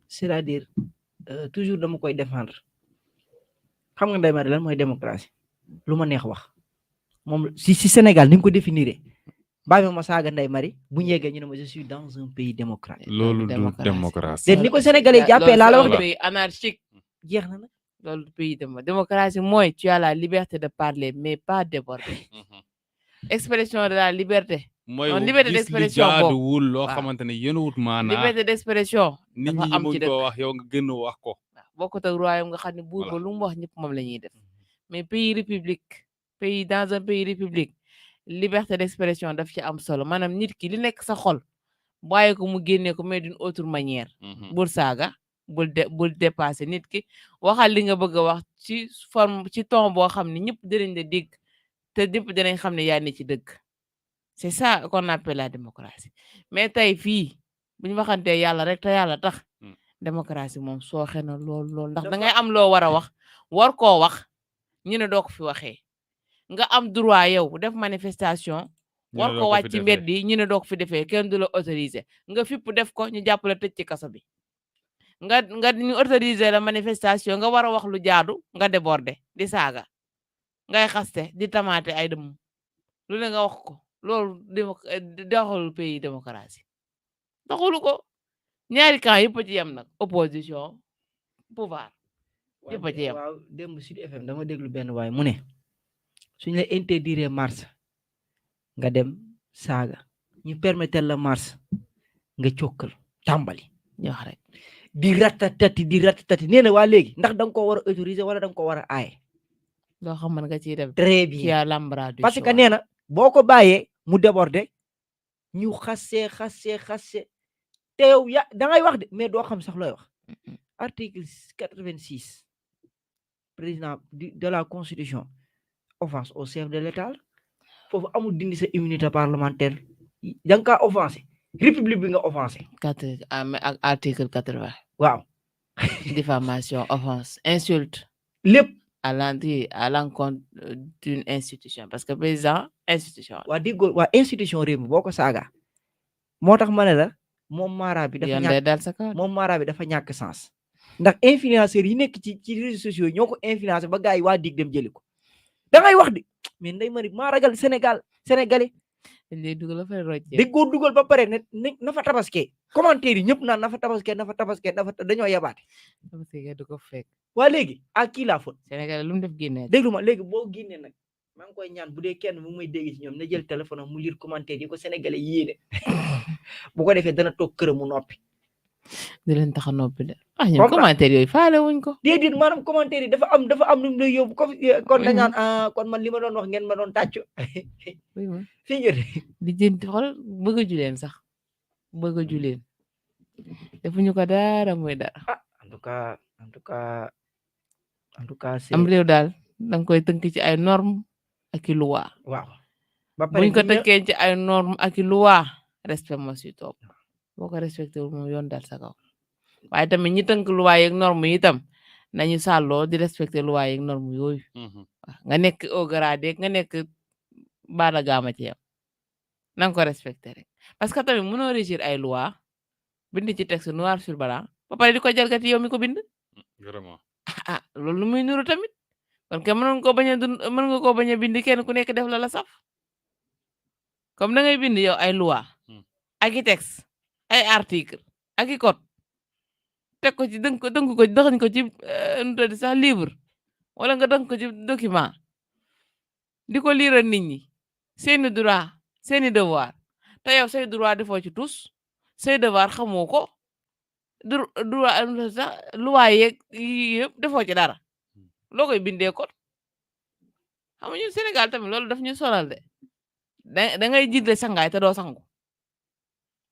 c'est-à-dire toujours dama koy défendre xam nga Ndeye Marie lan mooy démocratie lu ma neex wax moom si Sénégal ni mu ko définir bàyyi ma saaga Ndeye Marie bu ñu yeggee ñu ne ma je suis dans un pays démocrate. loolu du démocratie. te ni ko Sénégalais jàppee laa la wax de. pays anarchique. jeex na nag. loolu du pays démocratie mooy tu as la liberté de parler mais pas déborder. expression de la liberté. mooy liberté d'expression jaaduwul loo xamante ne yéen wut maanaa. liberté d'expression. nit ñi muñ ko wax yow nga gën wax ko. bokkut ak royaume nga xam ne buur ba lu mu wax ñëpp moom la ñuy def mais pays dans un pays république liberté d'expression daf ci am solo maanaam nit ki li nekk sa xol bàyyi ko mu génnee ko mais d'une autre manière. bul saaga bul dépasser nit ki waxal li nga bëgg a wax ci forme ci ton boo xam ne ñëpp dinañ la dégg te ñëpp dinañ xam ne yaa ne ci dëgg. c'est ça qu'on appelle la démocratie mais tey fii bu ñu waxantee yàlla rek te yàlla tax démocratie moom sooxe na lool ndax da ngay am loo war a wax war koo wax ñu ne doo ko fi waxee nga am droit yow def manifestation war ko wàcc ci mbedd yi ñu ne doo ko fi defee kenn du la autoriser nga fipp def ko ñu jàppale tëj ci kaso bi nga ñu autoriser la manifestation nga war a wax lu jaadu nga déborder di saaga ngay xaste di tamaate ay dëmm lu ne nga wax ko loolu doxul pays démocratie doxulu ko ñaari camp yëpp a ci yem nag opposition pouvoir yëpp a ci yem. waaw démb Sud FM dama déglu benn waaye mu ne suñ la interdire marche nga dem saaga ñu permettre la marche nga cokkal tàmbali ñu wax rek di ratatati nee na waa léegi ndax da nga ko war a autoriser wala da nga ko war a aaye. loo xam mën nga ciy def très bien ci l'embarras du choix parce que nee na boo ko bàyyee mu déborder ñu xase te yow da ngay wax de mais doo xam sax looy wax. article 86 président de la constitution offense au chef de l'État foofu amul dindi sa immunité parlementaire da nga kaa offensé république bi nga offensé. article 80. waaw. diffamation offense insulte. lépp à l'encontre d'une institution parce que président institution. waa diggool waa institution réew mi boo ko saaga moo tax ma ne la moom mara bi dafa ñàkk sens ndax influenceurs yi nekk ci réseaux sociaux yi ñoo ko influencé ba gars yi waa dig dem jëli ko da ngay wax di mais Ndeye Marie maa ragal sénégalais déggoo dugal ba pare ne na fa tabaskee commentaire yi ñëpp naan na fa tabaskee dañoo yabaate du ko fekk waa léegi à qui la faute sénégalais lu mu def génne déglu ma léegi boo génnee nag maa ngi koy ñaan bu dee kenn mu may dégg ci ñoom na jël téléphone mu lire commentaire yi ko sénégalais yéene bu ko defee dana toog këram mu noppi di leen tax a noppi de ñun commentaire yooyu faale wuñ ko déedéet maanaam commentaire yi dafa am nu mu lay yóbbu kon dañaan kon man li ma doon wax ngeen ma doon tàccu fii ngeen di jënti xool bëgg a juleen sax bëgg a juleen defuñu ko dara muy dara en tout cas am réew daal danga koy tënk ci ay normes ak i loi waaw buñ ko tënkee ci ay normes ak i loi respect moo si topp boo ko respecté wul moom yoon dal sa kaw waaye tamit ñi tënk loi yeeg normes yi itam nañu sàlloo di respecté loi yeeg normes yooyu nga nekk au grade nga nekk baala gaama ci yam nanga ko respecté rek parce que tamit mënoo régir ay loi bind ci texte noir sur blanc ba pare di ko jalgati yow mi ko bind vraiment loolu lu muy nuru tamit kon ke mën nga ko bañ a bind kenn ku nekk def la saf comme da ngay bind yow ay loi ak i texte ay article ak i code teg ko ci dënk ko dëxañ ko ci nutadi sax livre wala nga dënk ko ci document di ko liiral nit ñi seeni droit seeni devoir te yow say droit defoo ci tous say devoir xamoo ko droit sax loi yeeg yëpp defoo ci dara loo koy bindee code xam nga ñun Sénégal tamit loolu daf ñu sonal de da ngay jiitle sangaay te doo sangu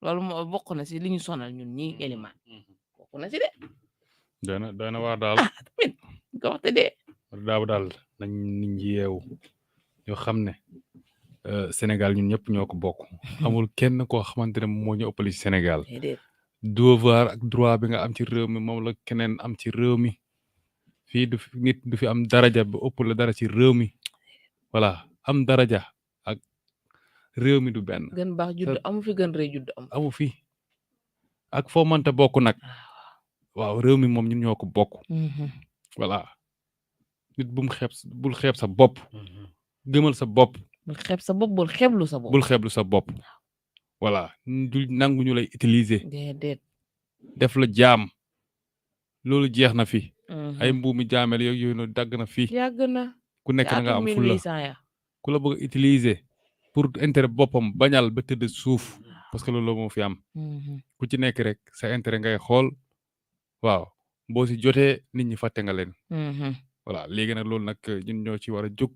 loolu moo bokk na si li ñu sonal ñun ñi élément bokk na si de doona waar daal tamit ko waxte de daal nañ nit ñi yeewu ñoo xam ne Sénégal ñun ñëpp ñoo ko bokk amul kenn koo xamante ne moo ñu ëppale ci Sénégal devoir ak droit bi nga am ci réew mi moom la keneen am ci réew mi fii nit du fi am daraja bu ëpp la dara ci réew mi voilà am daraja ak réew mi du benn gën baax judd amu fi gën rëy judd amu fi ak foo mënta bokk nag waaw réew mi moom ñun ñoo ko bokk voilà nit bul xeeb sa bopp gëmal sa bopp bul xeeb sa bopp bul xeeblu sa bopp bul xeeblu sa bopp voilà du nangu ñu lay utiliser déedéet def la jaam loolu jeex na fi ay mbuumi jaamel yooyu noonu dagg na fi yàgg na ku nekk na nga am fulla 1800 ya ku la bëgg a utiliser pour intérêt boppam bañal ba tëdd suuf parce que loolu moo fi am ku ci nekk rek sa intérêt ngay xool waaw boo si jotee nit ñi fàtte nga leen voilà léegi nag loolu nag ñun ñoo ci war a jóg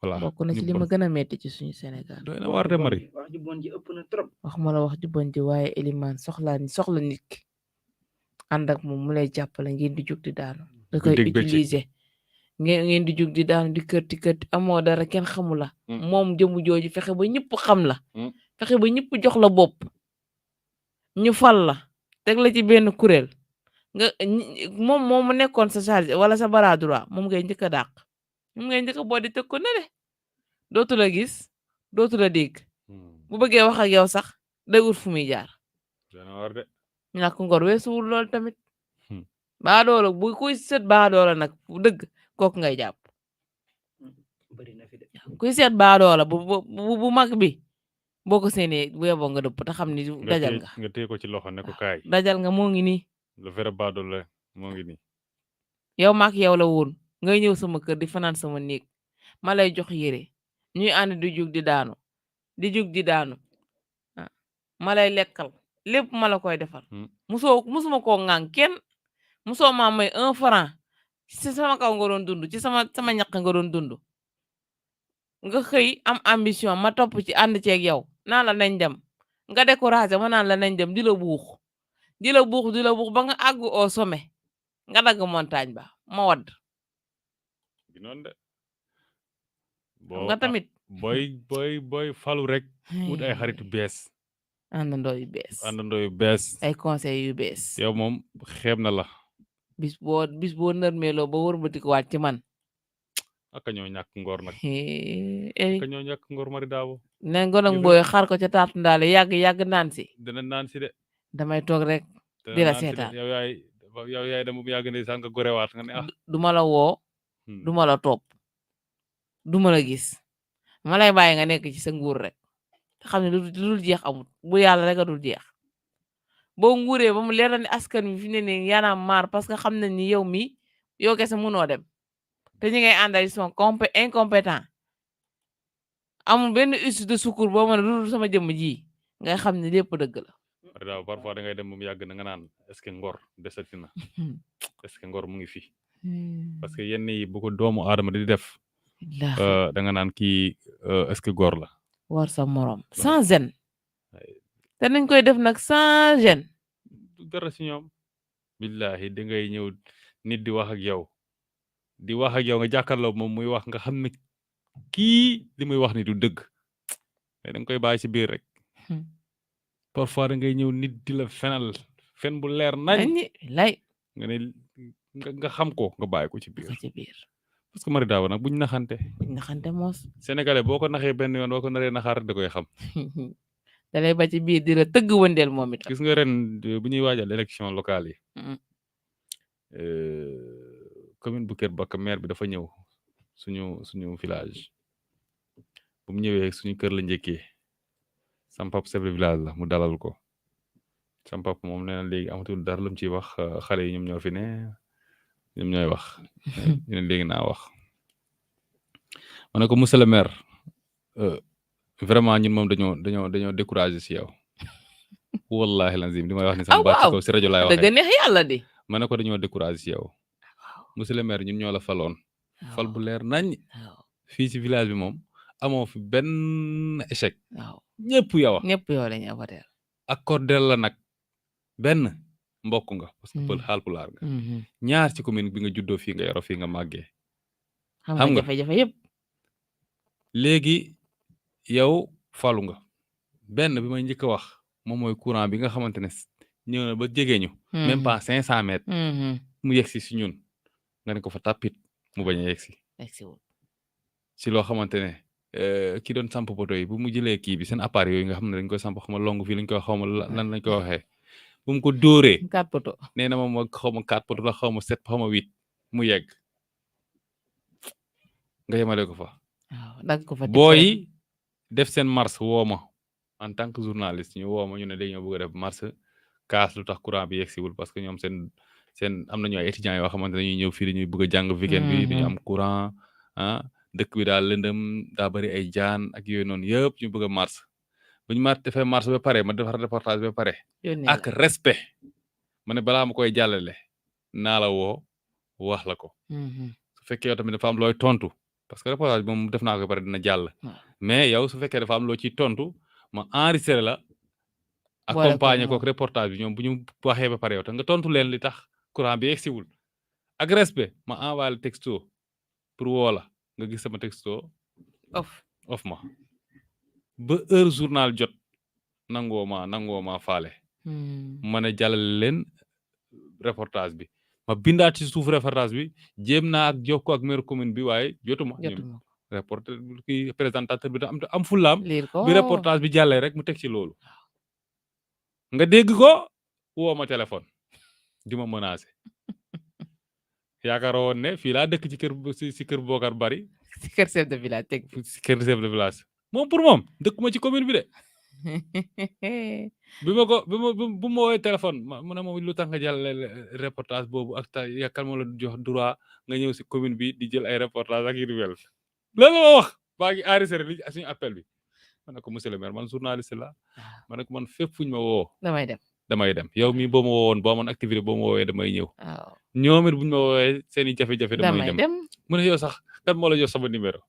voilà bokk na ci li ma gën a metti ci suñu Sénégal doy na waar de Marie wax ju bon ji ëpp na trop wax ma la wax ju bon ji waaye Elimane soxla nit ki ànd ak moom mu lay jàppale ngeen di jóg di daanu da koy utiliser ngeen di jóg di daanu di kërti amoo dara kenn xamu la moom jëmu jooju fexe ba ñëpp xam la fexe ba ñëpp jox la bopp ñu fal la teg la ci benn kuréel nga moom mu nekkoon sa charge wala sa bras droit moom ngay njëkk a dàq moom ngay njëkk a boo di teg ko ne de dootu la gis dootu la dégg bu bëggee wax ak yow sax day wut fu muy jaar ñàkk ngor weesuwul lool tamit baadoola bu kuy seet baadoola nag dëgg kooku ngay jàpp kuy seet baadoola bu mag bi boo ko seenee bu yeboo nga dëpp te xam ni dajal nga téye ko ci loxo ne ko kaay dajal nga moo ngi nii le vrai baadoola moo ngi nii yow maak yow la woon ngay ñëw sama kër di fanaan sama néeg ma lay jox yére ñuy ànd di jug di daanu ma lay lekkal lépp ma la koy defal musuma koo ŋàng kenn musoo maa may 1 franc ci sama kaw nga doon dund ci sama ñaq nga doon dund nga xëy am ambition ma topp ci ànd ceeg yow naan la nañ dem nga découragé ma naan la nañ dem di la buux ba nga àgg au sommet nga dagg montagne ba ma wadd nga tamit booy falu rek wut ay xaritu bees àndandoo yu bees ay conseil yu bees yow moom xeeb na la bis boo nërmeeloo ba wërbati ko waat ci man aka ñoo ñàkk ngor nag aka ñoo ñàkk ngor Marie Dabo ne ngonak mbooy xar ko ca taatu ndaale yàgg naan si dina naan si de damay toog rek di la seetaan yow yaay dama yàgg ne sax nga gorewaat nga ne du ma la woo du ma la topp du ma la gis ma lay bàyyi nga nekk ci sa nguur rek te xam ne lu dul jeex amut bu yàlla rek a dul jeex boo nguuree ba mu leer ni askan wi fi ne nii yaanaam maar parce que xam nañ ni yow kese mënoo dem te ñi ngay àndal ils sont incompétents amul benn issue de secours boo mën a dul sama jëmm ji ngay xam ne lépp dëgg la. daaw parfois da ngay dem moom yàgg na nga naan est-ce que ngor desati na est-ce que ngor mu ngi fi parce que yenn yi bu ko doomu aadama di def da nga naan kii est-ce que góor la war sa morom sans gêne te nañ koy def nag sans gêne du dara si ñoom billahi da ngay ñëw nit di wax ak yow nga jàkkaarloo moom muy wax nga xam ne kii li muy wax ni du dëgg mais da nga koy bàyyi ci biir rek parfois da ngay ñëw nit di la fenal fen bu leer nañ lay nga ne nga xam ko nga bàyyi ko ci biir parce que Marie Dabo nag buñ naxante moos sénégalais boo ko naxee benn yoon boo ko naree naxaar rek da koy xam dalay ba ci biir di la tëgg wëndeel moom it gis nga ren bu ñuy waajal élection locale yi commune bu Kër Bakka maire bi dafa ñëw suñu village bu mu ñëwee suñu kër la njëkkee sam pap chef de village la mu dalal ko sam pap moom nee na léegi amatul dara lu mu ciy wax xale yi ñoom ñoo fi ne ñoom ñooy wax ñu ne léegi naa wax ma ne ko monsieur le maire vraiment ñun moom dañoo découragé si yow wallahi lazim li may wax ni sama baat ci kaw si rajo laay waxee dëgg neex yàlla di ma ne ko dañoo découragé si yow monsieur le maire ñun ñoo la faloon fal bu leer nañ fii ci village bi moom amoo fi benn échec ñëpp yow lañu avateel accordé la nag benn mbokk nga parce que pël Haalpulaar nga ñaar ci commune bi nga juddoo fii nga yoroo fii nga màggee xam nga jafe-jafe yëpp léegi yow falu nga benn bi may njëkk a wax moom mooy courant bi nga xamante ne ñëw na ba jege ñu même pas 500 mètres mu yegsi si ñun nga ne ko fa tàppit mu bañ a yegsi si loo xamante ne ki doon samp poto yi bu mu jëlee kii bi seen appareil yooyu nga xam ne dañ koy samp xama long fii lañ koy xawma lan lañ koy waxee bu mu ko dóoree 4 poto nee na ma xaw ma 4 poto la xaw ma 7 xaw ma 8 mu yegg nga yemale ko fa waaw dagg ko fa booy def seen marche woo ma en tant que journaliste ñu woo ma ñu ne dañoo bëgg a def marche kaas lu tax courant bi yegsiwul parce que ñoom seen am nañu ay étudiants yoo xamante ne dañuy ñëw fii dañuy bëgg a jàng weekend bi duñu am courant dëkk bi daal lëndëm daa bëri ay jaan ak yooyu noonu yëpp ñu bëgg a marche bu ñu defee marche ba pare ma defar reportage ba pare ak respect ma ne balaa ma koy jàllale naa la woo wax la ko su fekkee yow tamit dafa am looy tontu parce que reportage moom def naa ko ba pare dina jàll mais yow su fekkee dafa am loo ciy tontu ma enregistré la accompagner ko reportage bi ñoom bu ñu waxee ba pare yow te nga tontu leen li tax courant bi yegsiwul ak respect ma envoyé le texto pour woo la nga gis sama texto off ma ba heure journal jot nangoo ma faale ma ne jàllale leen reportage bi ma bindaat ci suuf reportage bi jéem naa ak jokkoo ak maire commune bi waaye jotuma ñoom reporter kii présentateur bi da am fullaam bi reportage bi jàllee rek mu teg ci loolu nga dégg ko woo ma téléphone di ma menacé yaakaar woon ne fii laa dëkk ci kër si kër Bokar Bari si kër chef de village teg si kër chef de village moom pour moom dëkkuma ci commune bi de bu ma woowee téléphone mu ne moom lu tax nga jàllale reportage boobu ak yaakaar moo la jox droit nga ñëw si commune bi di jël ay reportage ak yu mel loolu la ma wax baa ngi enregistré li suñu appel bi ma ne ko monsieur le maire man journaliste la ma ne ko man fépp fuñ ma woo damay dem yow mii boo ma woowoon boo amoon activité boo ma woowee damay ñëw ñoom it buñ ma woowee seen i jafe-jafe damay dem mu ne yow sax kan moo la jox sama numéro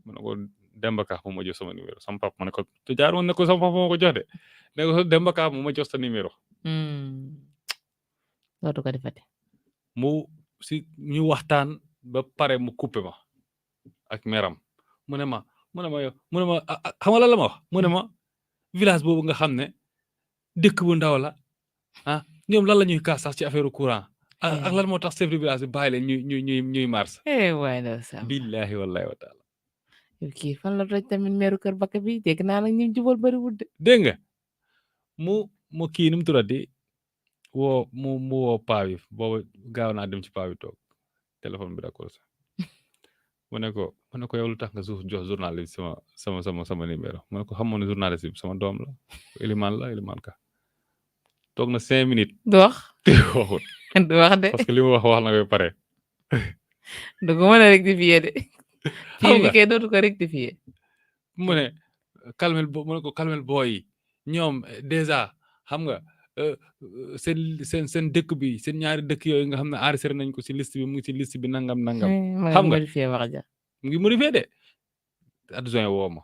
ma ne ko Demba Ka moo ma jox sama numéro sama papa ma ne ko te jaar woon ne ko sama papa moo ko jox de ne ko Demba Ka moo ma jox sa numéro dootu ko defati mu si ñu waxtaan ba pare mu coupé ma ak meram mu ne ma yow mu ne ma xam nga lan la ma wax mu ne ma village boobu nga xam ne dëkk bu ndaw la ñoom lan la ñuy kaas sax ci affaire courant ak lan moo tax chef de village bi bàyyi leen ñuy mars waay la sa billahi wallahi wa taala yow kii fan la toj tamit meeru kër Bakka bi dégg naa nag ñu jubal bari wut de dégg nga mu kii nu mu tuddati mu woo paa bi boobu gaaw naa dem ci paa bi toog téléphone bi d'accord sax mu ne ko yow lu tax nga jox journaliste sama numéro mu ne ko xamoon ne journaliste bi sama doom la Elimane Ka toog na 5 minutes du wax waxut du wax de parce que li mu wax na ba pare du ko mën a rectifier de fii bi kay dootu ko rectifier mu ne calmel booy yi ñoom déjà xam nga seen dëkk bi seen ñaari dëkk yooyu nga xam ne enregistré nañ ko ci liste bi mu ngi ci liste bi nangam xam nga modifié wax ja mu ngi modifié de adjoint woo ma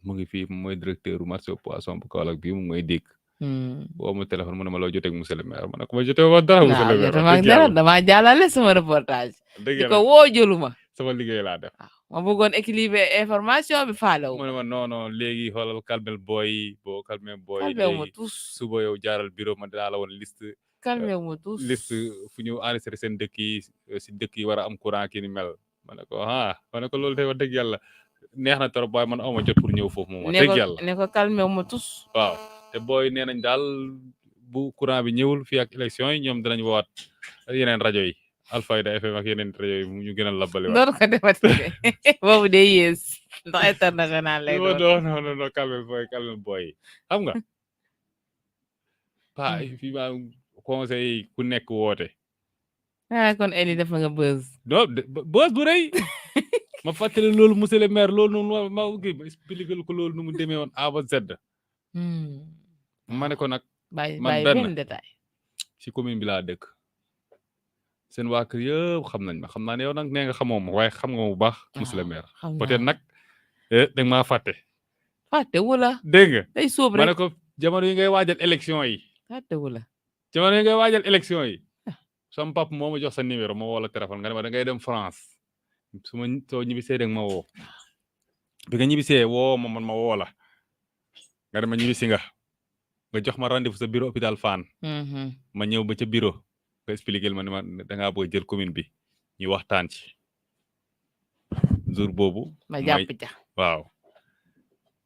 mu ngi fii mooy directeur u marché poisson bu Kaolack bii mu ngay dégg woo ma téléphone mu ne ma loo jotee ak monsieur le maire ma ne ko ma jotee wax dara monsieur le maire dama jàllale sama reportage di ko woo jëluma sama liggéey laa def ma bëggoon équilibrer information bi faalewu mu ne ma non léegi xoolal calmel booy boo calmel booy calmewu ma tous suba yow jaaral bureau ma dinaa la woon liste calmewu ma tous liste fu ñu enregistré seen dëkk yi si dëkk yi war a am courant ki ni mel ma ne ko loolu day wax dëgg yàlla neex na trop waaye man awma jot pour ñëw foofu moom wax dëgg yàlla ne ko calmewu ma tous waaw te booy nee nañ daal bu courant bi ñëwul fii ak élection yi ñoom dinañ woowaat yeneen rajo yi Alfayda FM ak yeneen rajo yi ñu gën a labbali doon ko defati boobu day yées ndax international lay doon non calmel booy xam nga fii maa conseil ku nekk woote kon Eli def nga buzz buzz bu rëy ma fàttali loolu monsieur le maire loolu noonu ma expliqué ko loolu nu mu demee woon A ba Z ma ne ko nag man benn détail ci commune bi laa dëkk seen waa kër yëpp xam nañ ma xam naa ne yow nag nee nga xamoo ma waaye xam nga ma bu baax monsieur le maire peut-être nag danga maa fàtte wula dégg nga day sóob rek ma ne ko jamono yi ngay waajal élection yi fàtte wula jamono yi ngay waajal élection yi sama papa moo ma jox sa numéro ma woo la téléphone nga ne ma da ngay dem France soo ñibbisee danga ma woo bi nga ñibbisee woo ma man ma woo la nga dem ma ñibbisi nga jox ma rendez-vous sa bureau hôpital Fann ma ñëw ba ca bureau nga expliqué ma ne ma dangaa bëgg jël commune bi ñu waxtaan ci jour boobu ma jàpp ca waaw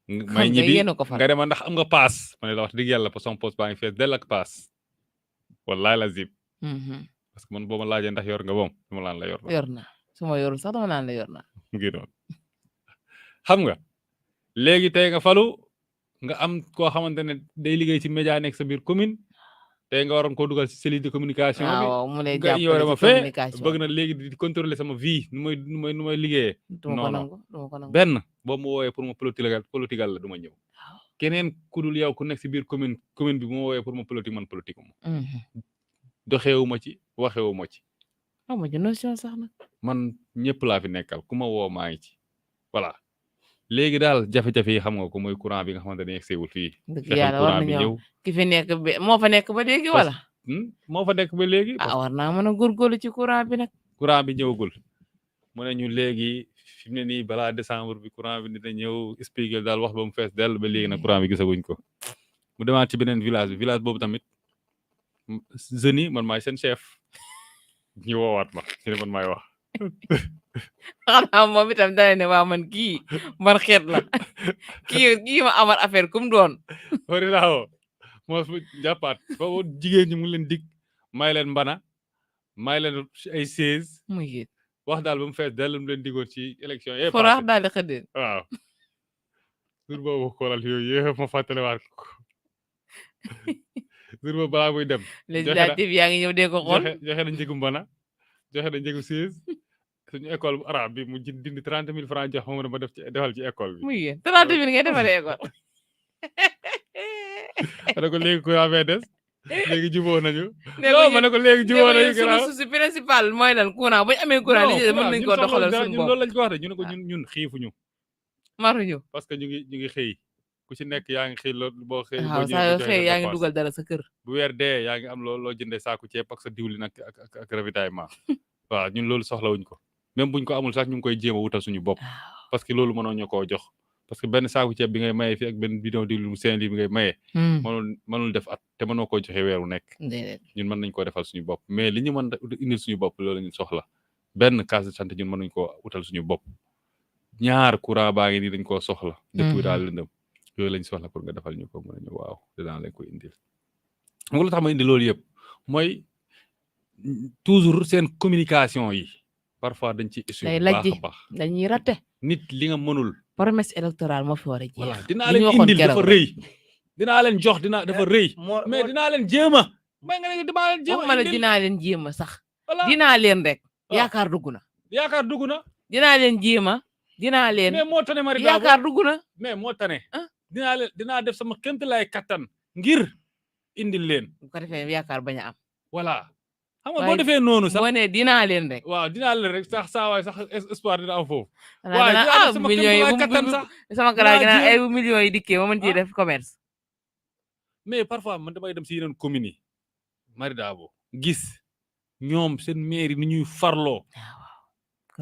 may ñibbi nga dema ndax am nga paas ma ne la wax dëgg yàlla pa son poste baa ngi fees dell ak paas wallahi lazim parce que man boo ma laajee ndax yor nga moom dama laan la yor na su ma yorul sax dama naan la yor na ngi doon xam nga léegi tey nga falu nga am koo xamante ne day liggéey ci média nekk sa biir commune tey nga waroon koo dugal ci cellule de communication bi nga yore ma fee bëgg na léegi di contrôler sama vie nu may liggéeyee non benn boo ma woowee pour ma politique la du ma ñëw keneen ku dul yow ku nekk ci biir commune bi bu ma woowee pour ma politique man politique ma doxeewu ma ci waxeewu ma ci ma ci notion sax nag man ñëpp laa fi nekkal ku ma woo maa ngi ci voilà léegi daal jafe-jafe yi xam nga ko mooy courant bi nga xamante ne yegseewul fii yàlla war na ñëw ki fi nekk moo fa nekk ba léegi wala moo fa nekk ba léegi war naa mën a góorgóorlu ci courant bi nag courant bi ñëwagul mu ne ñu léegi fi mu ne nii balaa décembre bi courant bi dina ñëw expliquer daal wax ba mu fees dell ba léegi nag courant bi gisaguñ ko mu demaat ci beneen village boobu tamit jeunes yi man maay seen chef ñu woowaat ma ci ne man maay wax xanaa moom itam dana ne waa man kii man xeet la kii ma amal affaire kum doon wari laawo moo su jàppaat boobu jigéen ñi mu leen dig may leen mbana may leen ay 16 muy wax daal ba mu fees dell mu leen digoon ci élection yëpp foraax daal di xëddeen waaw jour boobu xoolal yooyu yëpp ma fàttalewaat ko jour boobu balaa muy dem législative yaa ngi ñëw dee ko xool joxe na njëgu mbana joxe na njëgu 16 suñu école bu arabe bi mu dindi 30 000 francs jox ma ma defal ci école bi muy 30 000 ngay defaree école ma ne ko léegi ku amee des léegi jubóo nañu non ma ne ko léegi jubóo nañu suñu souci principal mooy lan courant bu ñu amee courant li ci mën nañ ko doxalal suñu bopp loolu lañ ko wax de ñu ne ko ñun xiifuñu maruñu parce que ñu ngi xëy ku ci nekk yaa ngi xëy loolu boo xëy saa xëy yaa ngi dugal dara sa kër bu weer dee yaa ngi am loo jëndee saaku ceeb ak sa diwlin ak ravitaillement waaw ñun loolu soxlawuñ ko même buñ ko amul sax ñu ngi koy jéem a wutal suñu bopp parce que loolu mënoo ñu koo jox parce que benn saaku ceeb bi ngay maye fii ak benn bidon diwlin 5 litres bi ngay maye mënul def at te mënoo koo joxe weeru nekk ñun mën nañ koo defal suñu bopp mais li ñu mën indil suñu bopp loolu lañu soxla benn case de santé ñun mën nañ koo wutal suñu bopp ñaar courant baa ngi nii dañ koo soxla dëkk bi daal lëndëm yooyu lañ soxla pour nga defal ñu ko mën nañu waaw dinaa leen koy indil xam nga lu tax ma indi loolu yëpp mooy toujours seen communication yi parfois dañ ci essuyer baax a baax dañuy raté nit li nga mënul promesse électorale moo fi war a jeex voilà dinaa leen indil dafa rëy dinaa leen jox dafa rëy mais dinaa leen jéem a may nga ne dinaa leen jéem a la dinaa leen jéem a sax dinaa leen rek yaakaar dugg na dinaa leen jéem a dinaa leen mais moo tane mari yaakaar dugg na mais moo tane dinaa def sama kémt lay kattan ngir indil leen bu ko defee yaakaar bañ a am voilà xam nga boo defee noonu sax boo ne dinaa leen rek waaw dinaa leen rek sax saa waay sax espoir dina am foofu waaw sama millions yi sama kara gina ay millions yi dikkee ma mën ci def commerce mais parfois man damay dem si yeneen communes yi Mari Dabo gis ñoom seen maire ni ñuy farloo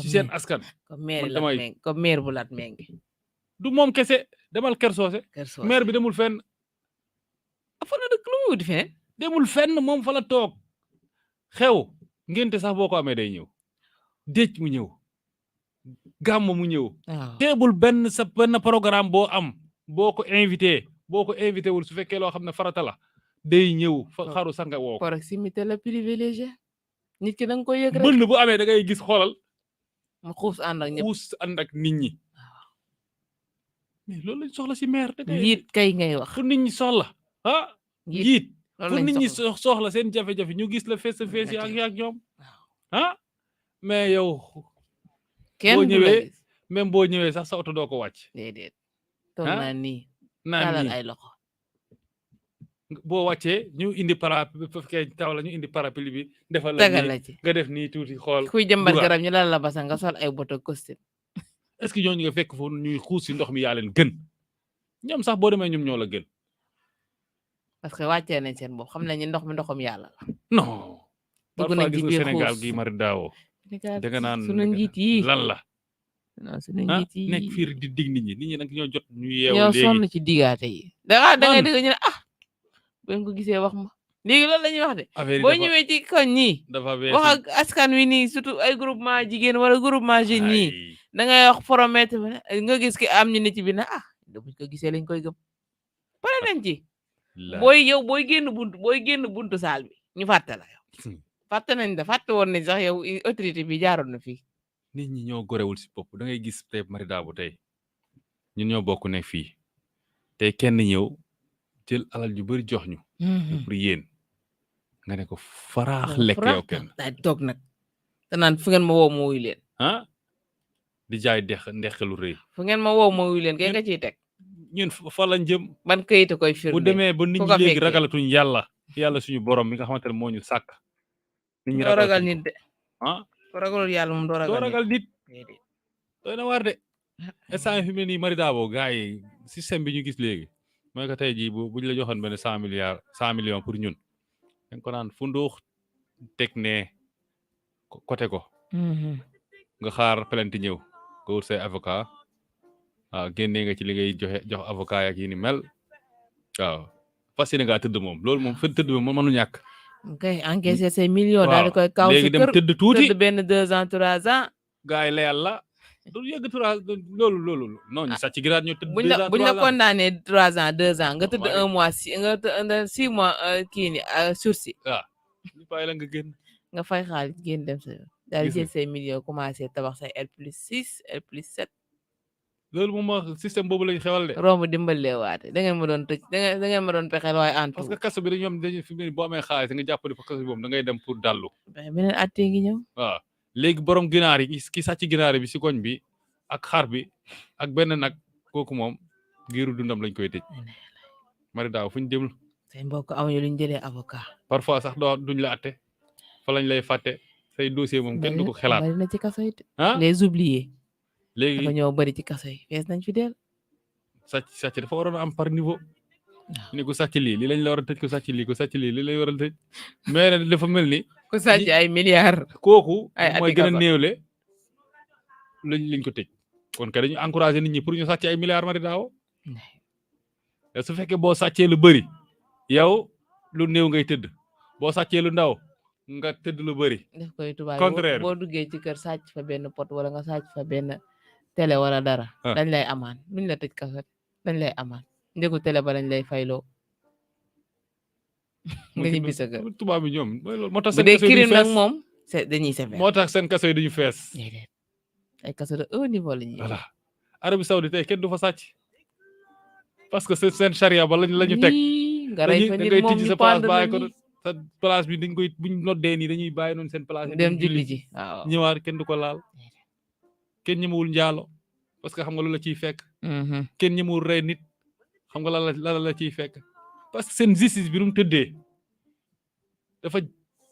ci seen askan comme maire bu Lat Mengue du moom kese demal Kër Soose maire bi demul fenn fa la dëkk lu mu wuti feneen demul fenn moom fa la toog xew ngénte sax boo ko amee day ñëw déj mu ñëw gàmm mu ñëw teebul benn programme boo am boo ko invité wul su fekkee loo xam ne farata la day ñëw xaru sax nga woo proximité la privilégié nit ki da nga koy yëg rek mën bu amee da ngay gis xoolal mu xuus ànd ak nit ñi mais loolu lañ soxla si maire njiit kay ngay wax fu nit ñi soxla njiit fu nit ñi soxla seen jafe-jafe ñu gis la face to face yi ak ñoom mais yow boo ñëwee même boo ñëwee sax sa oto doo ko wàcc déedéet toog naa nii taalal ay loxo boo wàccee ñu indi taw la ñu indi parapluie bi defal la nga def nii tuuti xool kuy jëmbat garab ñu la basa nga sol ay boto costume est-ce que ñooñu nga fekk foofu ñuy xuus si ndox mi yaa leen gën ñoom sax boo demee ñoom ñoo la gën parce que wàccee nañ seen bopp xam nañ ni ndox mi ndoxam yàlla la non dugg nañ ci biir Sénégal gi Mari Dabo da nga naan sunu njiit yi lan la sunu njiit yi nekk fii di dig nit ñi nag ñoo jot ñu yeewu ñoo sonn ci digaate yi da ngay dégg ñu ne ben ko gisee wax ma léegi loolu la ñuy wax de boo ñëwee ci koñ ñii wax ak askan wi nii surtout ay groupement jigéen wala groupement jeune ñii da ngay wax promettre nga gis ki am ñu nit bi na buñ ko gisee lañ koy gëm pare nañ ci la booy génn buntu saal bi ñu fàtte la yow fàtte nañ da fàtte woon nañ sax yow autorité bi jaaroon na fii nit ñi ñoo gorewul si bopp da ngay gis tey Marie Dabo tey ñun ñoo bokk ne fii tey kenn ñëw jël alal ju bari jox ñu pour yéen nga ne ko faraax lekk yow kenn daal di toog nag te naan fu ngeen ma woo ma wuyu leen ah di jaay ndexelu rëy fu ngeen ma woo ma wuyu leen kay nga ciy teg ñun fa lañ jëm ban këyit koy firnde bu demee ba nit ñi léegi ragalatuñ yàlla suñu borom mi nga xamante ne moo ñu sàkk nit ñi doo ragal nit de ah ko ragalul yàlla moom doo ragal nit doy na war de instant fi mu ne nii Marie Dabo gars yi système bi ñu gis léegi mooy que tey jii buñ la joxoon benn 100 millions pour ñun dañ ko naan fu nduux teg ne côté ko nga xaar plainte ñëw nga wut say avocat waaw génnee nga ci li ngay jox avocat yak yi ni mel waaw fas yéene ngaa tëdd moom loolu moom fa tëdd bi moom mënu ñàkk kay encaissé say millions daal di koy kaw léegi dem tëdd tuuti tëdd benn 2 ans 3 ans gars yi layal la du yëgg 3 loolu non ñu sàcc giraat ñu tëdd buñ la condamné 3 ans 2 ans nga tëdd 1 mois nga tëdd 6 mois kii ni sursis waaw ñu bàyyi la nga génn nga fay xaalis génn dem sa daal di jël say millions commencé tabax say L+6 L+7 loolu moom système boobu lañ xewal de romb dimbalee waate da ngeen ma doon tëj da ngeen ma doon pexeel waaye antu parce que kaso bi ñoom dañuy fi mu ne boo amee xaalis nga jàpp ne fa kaso bi moom da ngay dem pour dallu beneen atte ngi ñëw waaw léegi borom ginaar yi ki sàcc ginaar bi si koñ bi ak xar bi ak benn nag kooku moom giiru dundam lañ koy tëj Marie Dabo fu ñu jëm say mbokk amuñu luñ jëlee avocat parfois sax duñ la atte fa lañ lay fàtte say dossier moom kenn du ko xelaat bari na ci kaso yi ah les oubliés léegi dafa ñëw bari ci kaso yi fees nañ fi del sàcc dafa waroon a am par niveau ne ko sàcc lii lañ la war a tëj ko sàcc lii lii lay war a tëj mais nag dafa mel ni ku sàcc ay milliards kooku ay mooy gën a néewle liñ ko tëj kon kay dañu encouragé nit ñi pour ñu sàcc ay milliards Marie Dabo su fekkee boo sàccee lu bëri yow lu néew ngay tëdd boo sàccee lu ndaw nga tëdd lu bëri def koy tubaab contraire boo duggee ci kër sàcc fa benn pot wala nga sàcc fa benn télé wala dara dañ lay amaan duñ la tëj kaso dañ lay amaan njëgu télé ba lañ lay fayloo nga ñibbi sa kër tubaab bi ñoom moo tax bu dee crime nag moom dañuy sévère moo tax seen kaso yi duñu fees déedéet ay kaso de haut niveau la ñuy voilà Arabie Saoudite tey kenn du fa sàcc parce que seen charia ba lañu teg nga rey fa nit ngay moom tijji ñu sa place pendre bàyyi la ko sa place bi dañ koy buñ noddee nii dañuy bàyyi noonu seen place dem julli ji waaw ñëwaat kenn du ko laal kenn ñemewul njaalo parce que xam nga lu la ciy fekk kenn ñemewul rey nit xam nga la ciy fekk parce que seen justice bi nu mu tëddee dafa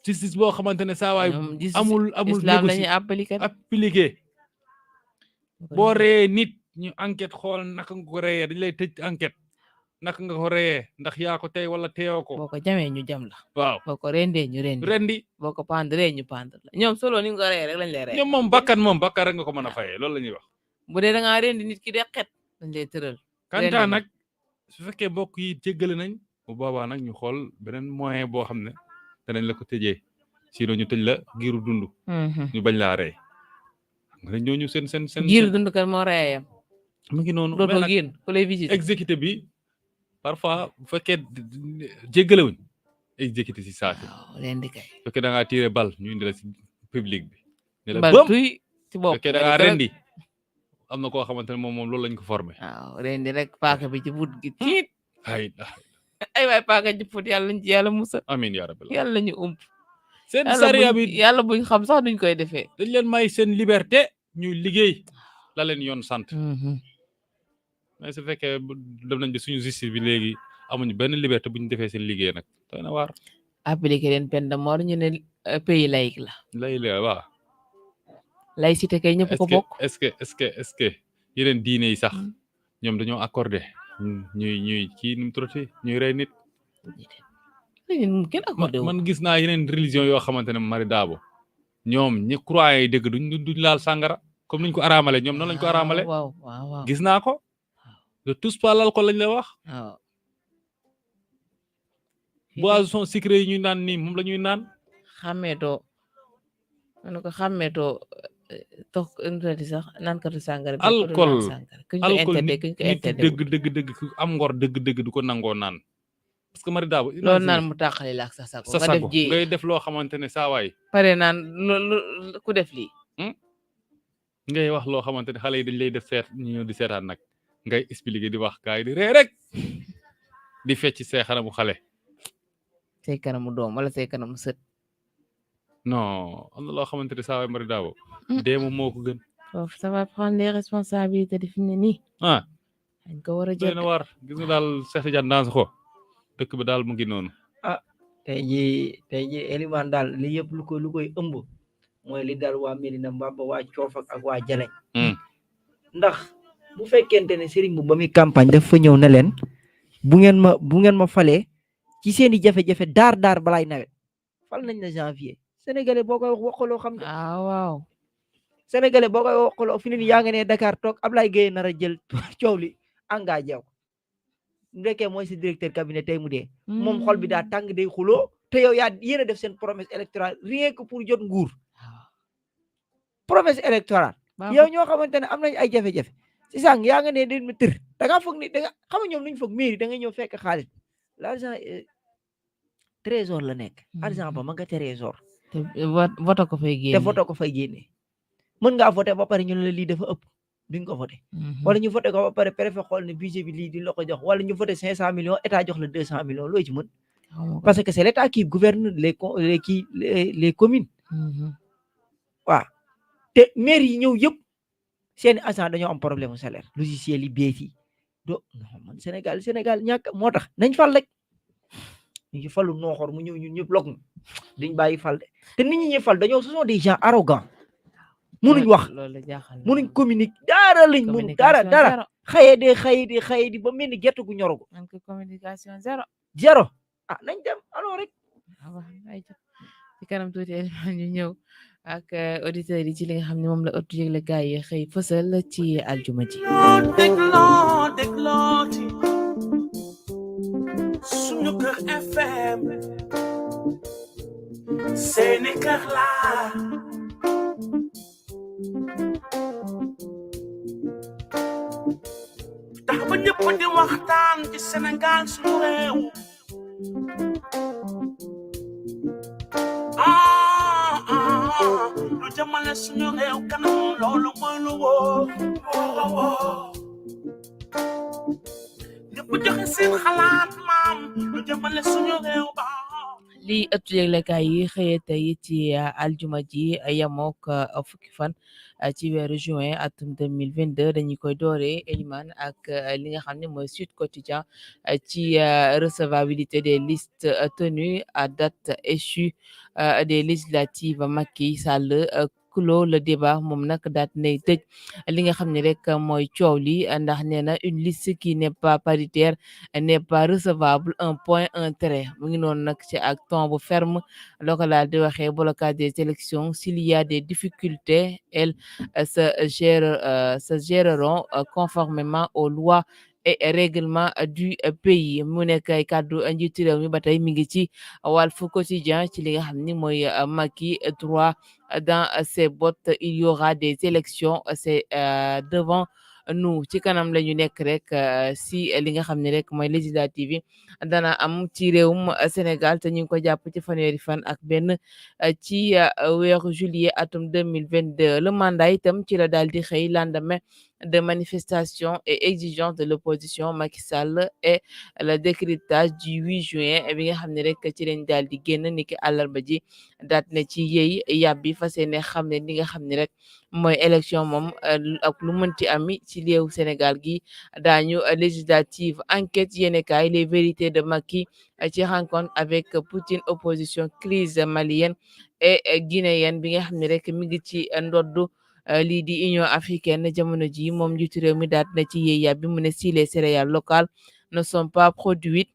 justice boo xamante ne saa waay amul islam lañuy appliqué boo reyee nit ñu enquête xool naka nga ko reyee dañ lay tëj enquête naka nga ko reyee ndax yaa ko tey wala teewoo ko boo ko jamee ñu jam la waaw boo ko rendee ñu rendi boo ko pendree ñu pendre la ñoom solo ni nga ko reyee rek lañ lay rey ñoom moom bakkan rek nga ko mën a fayee loolu la ñuy wax bu dee da ngaa rendi nit ki de xet dañ lay tëral kanta nag su fekkee mbokk yi jéggale nañ bu boobaa nag ñu xool beneen moyen boo xam ne danañ la ko tëjee sinon ñu tëj la giiru dund ñu bañ laa rey nga ñooñu seen giiru dund kan moo reyee mu ngi noonu dootoo génn ku lay visiter exécuté bi parfois bu fekkee jéggalewuñ exécuté si saasi rendi kay fekkee da ngaa tiré bal ñu indi la si public bi ne la bal tuy ci bopp fekkee da ngaa rendi am na koo xamante ne moom loolu lañ ko formé waaw rendi rek paaka bi ci but gi tiit ay waay paaka ci put yàlla ñu ci yàlla musa amiin yaa rabbi yàlla ñu seen sariya bi yàlla buñ xam sax duñ koy defee dañ leen may seen liberté ñuy liggéey la leen yoon sant mais su fekkee dem nañ bi suñu justice bi léegi amuñu benn liberté bu ñu defee seen liggéey nag doy na waar appliqué leen peine de mort ñu ne pays laïque la waaw laïcité kay ñëpp ko bokk est-ce que yeneen diine yi sax ñoom dañoo accordé ñuy kii nu mu tuddati ñuy rey nit kenn accordé man gis naa yeneen religion yoo xamante ne Marie Dabo ñoom ñi croyants yi dëgg duñ laal sàngara comme niñ ko araamale ñoom noonu lañ ko araamale waaw gis naa ko de tous pas l'alcool lañ la wax waaw boisson sucrée yi ñuy naan nii moom la ñuy naan xàmmeetoo tox interdit sax naan katu sàngara bi alcool kuñ ko interdit kuñ ko nit interdit dëgg ku am ngor dëgg du ko nangoo naan parce que Marie Dabo loolu naan mu tàqali la ak sa sago sa sago ngay def loo xamante ne saa waay pare naan ku def lii ngay wax loo xamante ne xale yi dañ lay def seet ñu ñëw di seetaan nag ngay expliquer di wax kaay di ree rek di fecc say xanamu xale say kanamu doom wala say kanamu sët non am na loo xamante ne saa waay Marie Dabo dee moom moo ko gën foofu ça va prendre les responsabilités di fi mu ne nii dañ ko war a jël na war gis nga daal Cheikh Tidiane Dansokho dëkk bi daal mu ngi noonu tey jii Elimane daal li yëpp lu koy ëmb mooy li daal waa Medina Mbaba waa Coof ak waa Jaleñ ndax bu fekkente ne Serigne bu ba muy campagne dafa ñëw ne leen bu ngeen ma falee ci seeni jafe-jafe daar balaay nawet fal nañ la janvier sénégalais boo koy waxaloo xam ne waaw sénégalais boo koy waxaloo fi ne yaa nga ne Dakar toog Ablaye Gueye nar a jël coow li engagé ko ndekkee mooy si directeur cabinet tey mu dee moom xol bi daa tàng day xuloo te yow yéen a def seen promesse électorale rien que pour jot nguur promesse électorale yow ñoo xamante ne am nañ ay jafe-jafe si sàng yaa nga ne di ma tër da ngaa foog ni da nga xam nga ñoom nuñ foog mairie da nga ñëw fekk xaalis l'argent trésor la nekk argent ba ma nga trésor te vote ko fay génne mën ngaa voté ba pare ñu ne la lii dafa ëpp duñ ko voté wala ñu voté ko ba pare préfet xool ne budget bi lii di la ko jox wala ñu voté 500 millions état jox la 200 millions loo ci mën parce que c'est l'état qui gouverne les communes waaw te maire yi ñëw yëpp seeni agent dañoo am problème mu salaire logiciel yi bees yi non man Sénégal ñàkk moo tax nañ fal rek ñu ngi falu nooxoor mu ñëw ñun ñëpp log ñu dañ bàyyi fal de te nit ñi fal dañoo ce sont des gens arrogants munuñ wax munuñ communique dara lañ mun dara xëyee di ba mel ni gerte gu ñorogu communication zéro nañ dem alors rek ci kanam tuuti ñu ñëw ak auditeurs yi ci li nga xam ne moom la ëttu yëglekaay yi xëy fësal ci aljuma ji dégloo ci suñu kër FM seeni kër la tax ba ñëpp di waxtaan ci Sénégal suñu réew lu jëmale suñu réew kanam loolu mooy lu wóor ñëpp joxe seen xalaat maam lu jëmale suñu réew ba lii ëttu yëglekaay yi xëyee tey ci aljuma ji yamook fukki fan ci weeru juin atum 2022 dañuy koy dooree Elimane ak li nga xam ne mooy Sud Quotidien ci recevabilité des listes tenues à date échue des législatives Macky Sall clôt le débat moom nag daat nay tëj li nga xam ne rek mooy coow li ndax nee na une liste qui n'est pas paritaire n'est pas recevable un point un trait mu ngi noonu nag ci ak ton bu ferme loo ko daal di waxee blocage des élections s'il y a des difficultés elles se géreront conformément aux lois et règlement du pays mu nekk ay kàddu njiitu réew mi ba tey mi ngi ci Walf Quotidien ci li nga xam ni mooy Macky droit dans ses bottes il y aura des élections c'est devant nous ci kanam la ñu nekk rek si li nga xam ne rek mooy législative yi dana am ci réewum Sénégal te ñu ngi ko jàpp ci fanweeri fan ak benn ci weeru juillet atum 2022 le mandat itam ci la daal di xëy lendemain de manifestations et exigences de l'opposition Macky Sall et le décryptage du 8 juin bi nga xam ne rek ci lañ daal di génn niki àllarba ji daat ne ci yey yàbbi fas yéene xam ne li nga xam ne rek mooy élection moom ak lu mënti ami ci réew Sénégal gi daañu législative enquête yéenekaay les vérités de Macky ci rencontre avec Poutine opposition crise malienne et guinéenne bi nga xam ne rek mi ngi ci ndoddu lii di Union africaine jamono ji moom njiitu réew mi daat na ci yey yàbbi mu ne si les céréales locales ne sont pas produites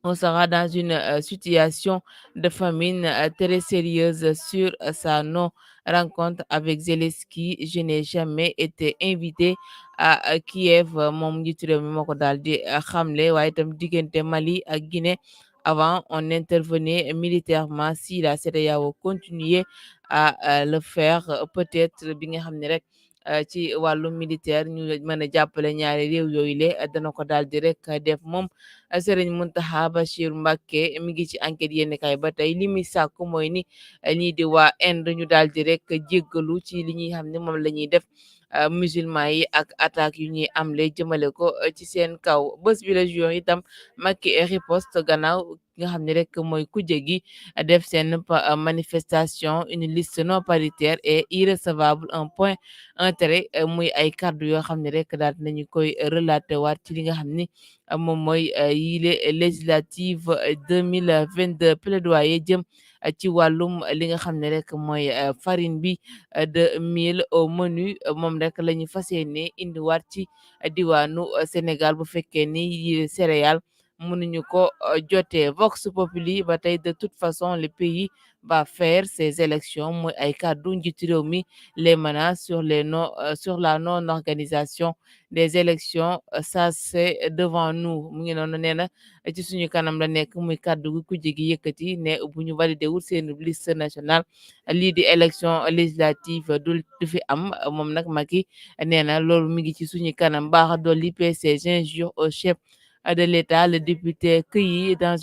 on sera dans une situation de famine très sérieuse sur sa non-rencontre avec Zelensky. Je n'ai jamais été invité à Kiev moom njiitu réew mi moo ko daal di xamle waaye itam diggante Mali ak Guinée avant on intervenait militairement. Si la CEDEAO continuait à le faire, peut-être bi nga xam ne rek ci wàllu militaire ñu mën a jàppale ñaari réew yooyu le dana ko daal di rek def. moom Serigne Mountakha Bachir Mbacké mi ngi ci enquête yéen kay ba tey li muy sàkku mooy ni ñii di waa Inde ñu daal di rek jéggalu ci li ñuy xam ne moom la ñuy def musulman yi ak attaque yu ñuy amle jëmale ko ci seen kaw. bés bi la jour itam Macky riposte gannaaw nga xam ne rek mooy kujje gi def seen manifestation. une liste non paritaire et irrecevable, un point intérêt muy ay kàddu yoo xam ne rek daal nañu koy relaté waat ci li nga xam ni moom mooy yile législative 2022. plaidoyer jëm ci wàllum li nga xam ne rek mooy farine bi de mil au menu. moom rek la ñu fas yéene indiwaat ci diwaanu Sénégal bu fekkee ni yi céréales mënuñu ko jotee. Vox Populi ba tey de toute façon le pays va faire ses élections mooy ay kàddu njiitu réew mi. les menaces sur la non organisation des élections, ça c'est devant nous. mu ngi noonu nee na ci suñu kanam la nekk muy kàddu gu kujje gi yëkkati ne bu ñu validé wul seen liste nationale lii di élection législative du fi am. moom nag Macky nee na loolu mi ngi ci suñu kanam. baax dolli PCG injure au chef de l'État. le député cueilli dans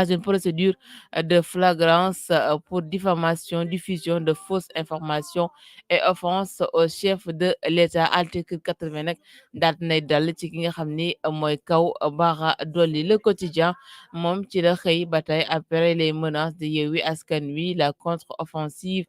une procédure de flagrance pour diffamation, diffusion de fausses informations et offense au chef de l'État. article 80 nag daal nay dal ci ki nga xam ni mooy kaw Bara Dolly. le quotidien moom ci la xëy ba tey après les menaces de Yewwi Askan Wi, la contre-offensive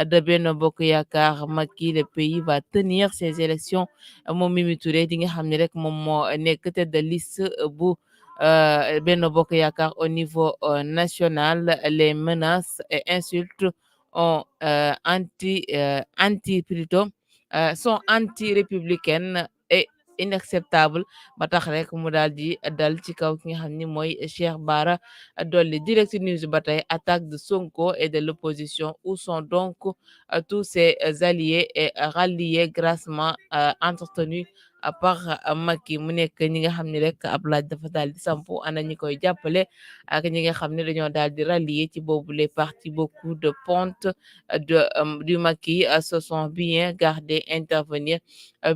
de Benno Bokk Yaakaar. Macky, le pays va tenir ses élections. moom Mimi Touré di nga xam ne rek moom moo nekk tête de liste bu Benno Bokk Yaakaar au niveau national. les menaces et insultes ont sont anti-républicaines et inacceptables. ba tax rek mu daal di dal ci kaw ki nga xam ni mooy Cheikh Bara Dolly. Direct News ba tey attaque de Sonko et de l'opposition. où sont donc tous ces alliés et ralliés grassement entretenus par Macky. mu nekk ñi nga xam ne rek ab laaj dafa daal di sampu ana ñi koy jàppale ak ñi nga xam ne dañoo daal di rallier ci boobu les partis. beaucoup de pontes du Macky se sont bien gardés intervenir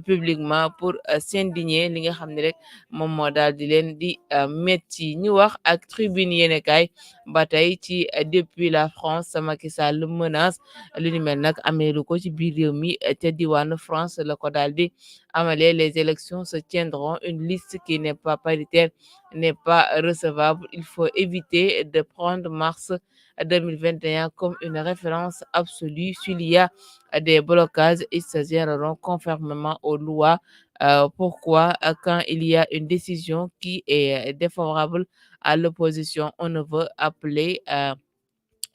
publiquement pour s'indigner li nga xam ne rek moom moo daal di leen di métti. ñu wax ak tribune yéenekaay ba tey ci depuis la France Macky Sall menace. lu ni mel nag ameelu ko ci biir réew mi te diwaanu France la ko daal di amale. les élections se tiendront. une liste qui n'est pas paritaire n'est pas recevable. il faut éviter de prendre mars 2021 comme une référence absolue. s'il y a des blocages, ils se géreront conformément aux lois. Pourquoi, quand il y a une décision qui est défavorable à l'opposition,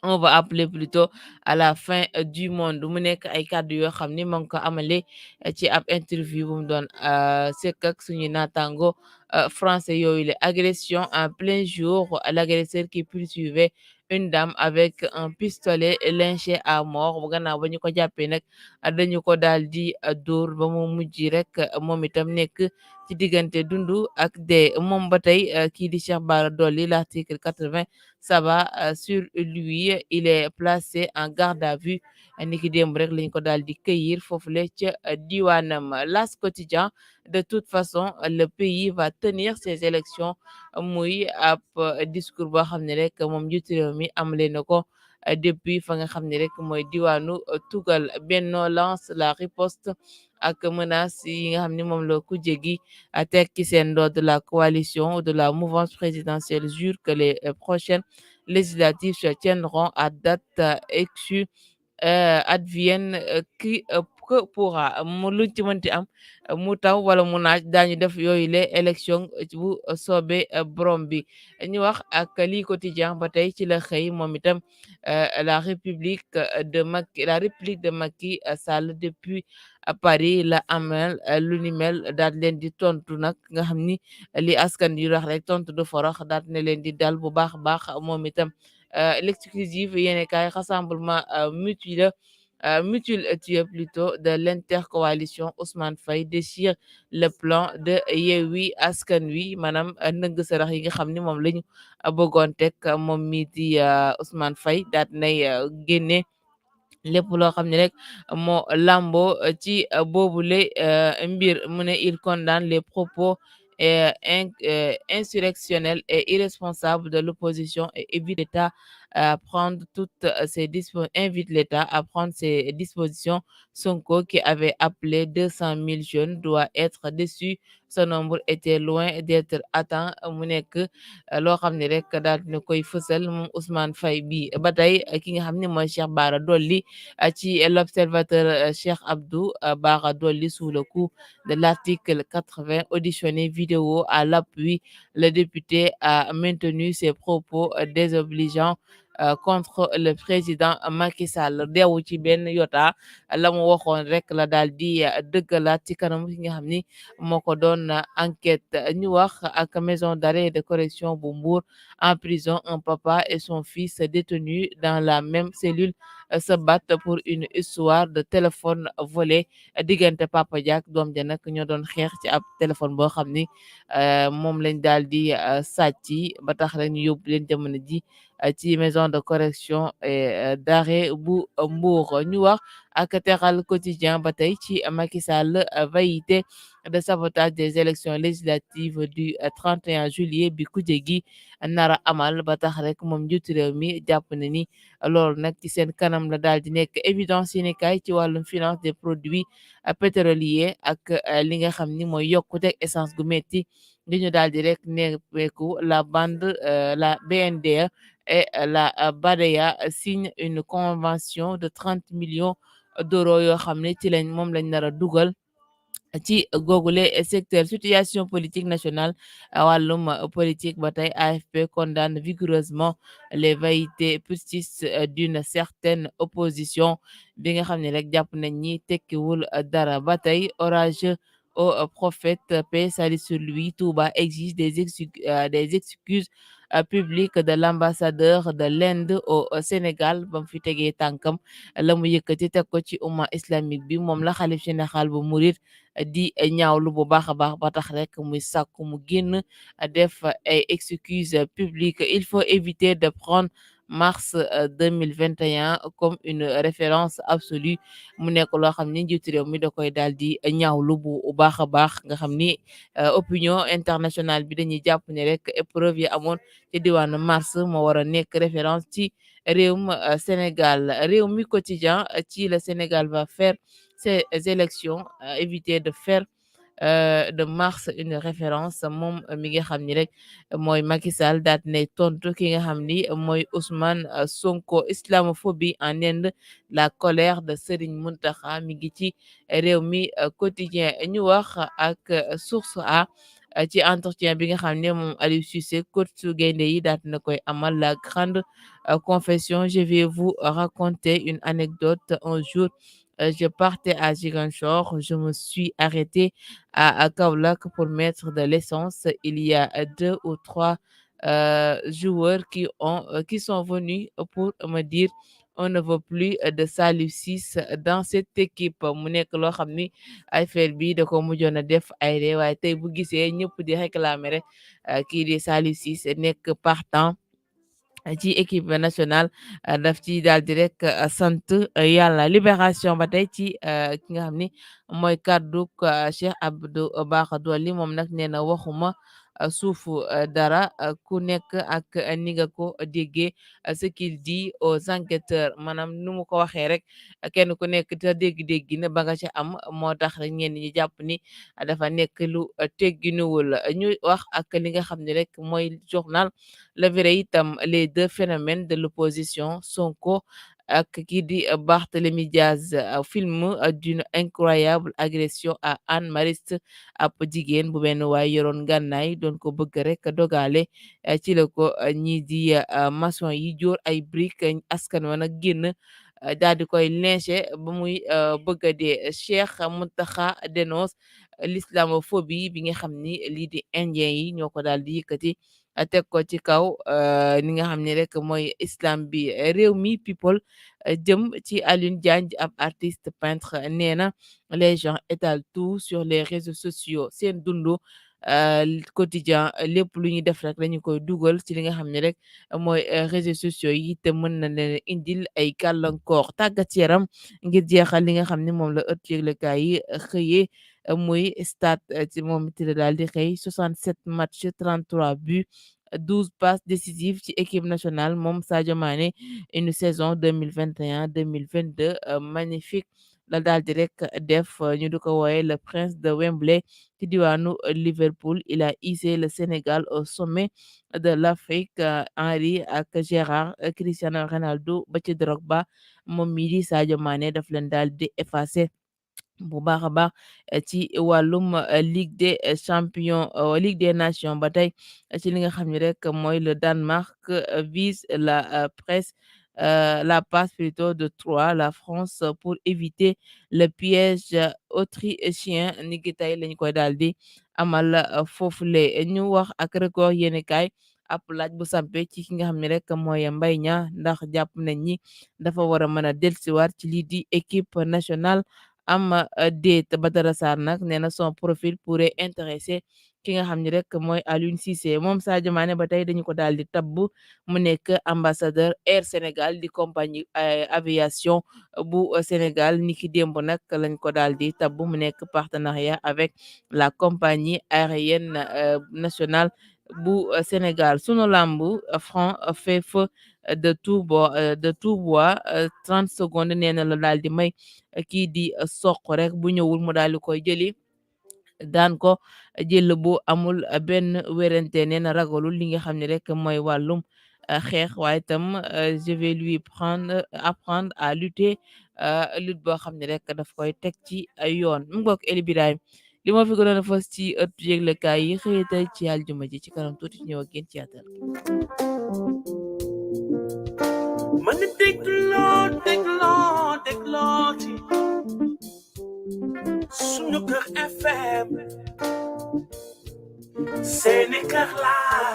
on va appeler plutôt à la fin du monde. mu nekk ay kàddu yoo xam ni ma ngi ko amale ci ab interview bu mu doon sekk ak suñu naataango français yooyu la. agression en plein jour. l'agresseur qui poursuivait une dame avec un pistolet lynché à mort. bu gannaaw ba ñu ko jàppee nag dañu ko daal di dóor ba mu mujj rek moom itam nekk ci diggante dundu ak dee. moom ba tey kii di Cheikh Bara Dolly. l'article 80 ça va sur lui. il est placé en garde à vue. niki démb rek lañ ko daal di cueillir foofule ca diwaanam. L'As quotidien de toute façon le pays va tenir ses élections. muy ab discours boo xam ne rek moom njiitu réew mi amale na ko depuis fa nga xam ne rek mooy diwaanu Tugal. Benno lance la riposte ak menace yi nga xam ne moom la kujje gi teg ci seen ndodd. la coalition de la mouvance présidentielle jure que les prochaines législatives se tiendront à date échue. advienne que pourra. mu luñ ci mënti am mu taw wala mu naaj daañu def yooyu les élections bu soobee borom bi. ñu wax ak lii quotidien ba tey ci la xëy moom itam la république de Macky Sall depuis Paris la amal lu ni mel daal leen di tontu nag nga xam ni li askan yu wax rek tontu du forox daal ne leen di dal bu baax a baax moom itam. l'exclusive yéene kaay rassemblement mutuel mutuelle plutôt de l'intercoalition Ousmane Faye déchire le plan de Yewwi Askan Wi maanaam nëgg sarax yi nga xam ni moom lañu bëggoon teg moom mi di Ousmane Faye daat nay génne lépp loo xam ne rek moo lambo ci boobule mbir mu ne il condamne les propos insurrectionnels et irresponsables de l'opposition et évite l'État à prendre toutes invite l'État à prendre ses dispositions. Sonko, qui avait appelé 200 000 jeunes, doit être déçu. Ce nombre était loin d'être atteint. Mu nekk loo xam ne rek daal dina koy fësal moom Ousmane Faye bi ba tey ki nga xam ne mooy Cheikh Bara Dolly ci l'observateur Cheikh Abdou Bara Dolly sous le coup de l'article 80 auditionné vidéo à l'appui. Le député a maintenu ses propos désobligeants contre le président Macky Sall deewu ci benn yota la mu waxoon rek la daal di dëggalaat ci kanam ki nga xam ni moo ko doon enquête ñu wax ak maison d'arrêt et de correction bu Mbour en prison un papa et son fils détenus dans la même cellule se battent pour une histoire de téléphone volé diggante papa Diak doom ja nag ñoo doon xeex ci ab téléphone boo xam ni moom lañ daal di sàcc ba tax rek ñu yóbbu leen jamono ji ci maison de correction et d'arrêt bu Mbour ñu wax ak Teral Quotidien ba tey ci Macky Sall velléité de sabotage des élections législatives du 31 juillet bi kuje gi nara amal ba tax rek moom njiitu réew mi jàpp na ni loolu nag ci seen kanam la daal di nekk évidence yi nekkaay ci wàllum finance des produits pétroliers ak li nga xam ni mooy yokkute essence gu metti li ñu daal di rek neeku la BNDE et la BADEA signe une convention de 30 millions d'euros yoo xam ne ci moom lañ nar a dugal ci googule secteur situation politique nationale wàllum politique ba tey AFP condamne vigoureusement les velléités pustistes d'une certaine opposition bi nga xam ne rek jàpp nañ ñi tekkiwul dara ba tey orage au prophète paix salut sur lui. Touba exige des excuses publiques de l'ambassadeur de l'Inde au Sénégal ba mu fi tegee tànkam la mu yëkkati teg ko ci umma islamique bi moom la xalif général bu murit di ñaawlu bu baax a baax ba tax rek muy sàkku mu génn def ay excuses publiques. Il faut éviter de prendre mars 2021 comme une référence absolue mu nekk loo xam ni njiitu réew mi da koy daal di ñaawlu bu baax a baax nga xam ni opinion internationale bi dañuy jàpp ne rek épreuve yi amoon ci diwaanu mars moo war a nekk référence ci réewum Sénégal. Rewmi Quotidien ci le Sénégal va faire ces élections éviter de faire de mars une référence moom mi nga xam ni rek mooy Macky Sall daat ne tontu ki nga xam ni mooy Ousmane Sonko. Islamophobie en Inde, la colère de Serigne Mountakha mi ngi ci Rewmi Quotidien ñu wax ak Source A ci entretien bi nga xam ne moom Aliou Cissé coach su gaynde yi daat na koy amal. La grande confession, je vais vous raconter une anecdote. Un jour je partais à Ziguinchor, je me suis arrêté à Kaolack pour mettre de l'essence. Il y a 2 ou 3 joueurs qui sont venus pour me dire on ne veut plus de Saliou Ciss dans cette équipe. Mu nekk loo xam ni affaire bi da ko mujjoon a def ay ree waaye tey bu gisee ñëpp di réclamer rek kii di Saliou Ciss nekk partant ci équipe nationale daf ci daal di rek sant yàlla. Libération ba tey ci ki nga xam ni mooy kàddu Cheikh Abdou Bara Dolly moom nag nee na waxuma suufu dara ku nekk ak ni nga ko déggee ce qu'il dit aux enquêteurs maanaam nu mu ko waxee rek kenn ku nekk te dégg-dégg na ba nga ci am moo tax rek ñenn ñi jàpp ni dafa nekk lu tegginuwul. ñu wax ak li nga xam ne rek mooy journal Le Verre itam les deux phénomènes de l'opposition Sonko ak kii di Barthélémy Diaz film d'une incroyable agression à Anne Mariste ab jigéen bu benn waay yoroon gànnaay doon ko bëgg rek dogale ci la ko ñi di maçon yi jóor ay briques askan wa nag génn daal di koy lynché ba muy bëgg a dee. Cheikh Mountakha dénonce l'islamophobie bi nga xam ni lii di indien yi ñoo ko daal di yëkkati teg ko ci kaw ni nga xam ne rek mooy islam bi réew mi people jëm ci Alioune Diagne ab artiste peintre nee na les gens étalent tout sur les réseaux sociaux seen dundu quotidien lépp lu ñuy def rek dañu koy dugal ci li nga xam ne rek mooy réseaux sociaux yi te mën na leen indil ay gàllankoor tàggat yaram ngir jeexal li nga xam ne moom la ëtt yëglekaay yi xëyee muy stade ci moom it daal di xëy 67 matchs 33 buts 12 passes décisives ci équipe nationale moom Sadio Mané une saison 2021-2022 magnifique la daal di rek def ñu di ko wooye le prince de Wembley ci diwaanu Liverpool il a hissé le Sénégal au sommet de l'Afrique Henry ak Gérard Cristiano Ronaldo ba ci Drogba moom mii di Sadio Mané daf leen daal di effacé bu baax a baax ci wàllum Ligue des champions Ligue des nations ba tey ci li nga xam ne rek mooy le Danemark vise la passe plutôt de 3 la France pour éviter le piège autrichien ni ki tey lañ koy daal di amal foofule ñu wax ak record yéenekaay ab laaj bu sampe ci ki nga xam ne rek mooy Mbaye Niang ndax jàpp nañ ni dafa war a mën a dellusiwaat ci lii di équipe nationale am déet Badara Sarr nag nee na son profil pourrait intéresser ki nga xam ne rek mooy Aliou Cissé moom Sadio Mané ba tey dañu ko daal di tabb mu nekk ambassadeur Air Sénégal di compagnie aviation bu Sénégal ni ki démb nag lañ ko daal di tabb mu nekk partenariat avec la compagnie aérienne nationale bu Sénégal sunu lambu franc fait feu de tout bois 30 secondes nee na la daal di may kii di soq rek bu ñëwul mu daal di koy jëli daan ko jël bu amul benn wérante nee na ragalul li nga xam ne rek mooy wàllum xeex waaye itam je vais lui apprendre à lutter lutte boo xam ne rek daf koy teg ci yoon mu ngoog Eli Birahim li moo fi gënoon a fës ci ëttu yëglekaay yi xëyata ci aljuma ji ci kanam tuuti ñëw ak yéen ci yaatal man dégloo ci suñu kër FM seeni kër laa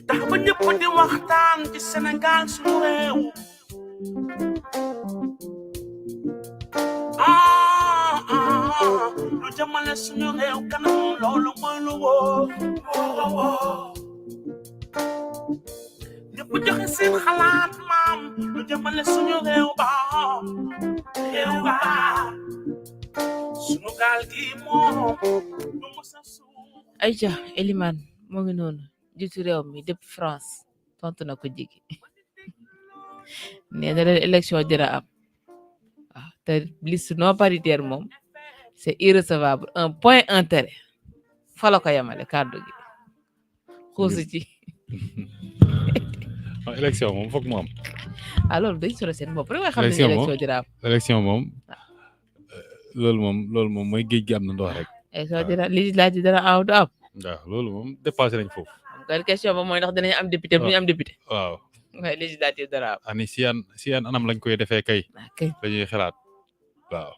tax ba ñëpp di waxtaan ci Sénégal suñu réew lu jëmale suñu réew kanam loolu mooy lu wóor ñëpp joxe seen xalaat maam lu jëmale suñu réew ba suñu gaal gi moom lu musa suuf Aïcha Eliman moo ngi noonu jiitu réew mi depuis France tontu na ko jigi nee na leen élection dina am waaw te liste non paritaire moom c'est irrecevable un point intérêt fa la ko yemale kàddu gi xuusi ci élection moom foog mu am alors dañ solo seen bopp rek waaye xam nañ élection dina am élection moom loolu moom mooy géej gi am na ndox rek élection dina législative dina am du am waaw loolu moom dépassé nañ foofu kon question ba mooy ndax dinañ am député bu ñu am député waaw waaye législative dina am ani si yan anam lañ koy defee kay kay dañuy xalaat waaw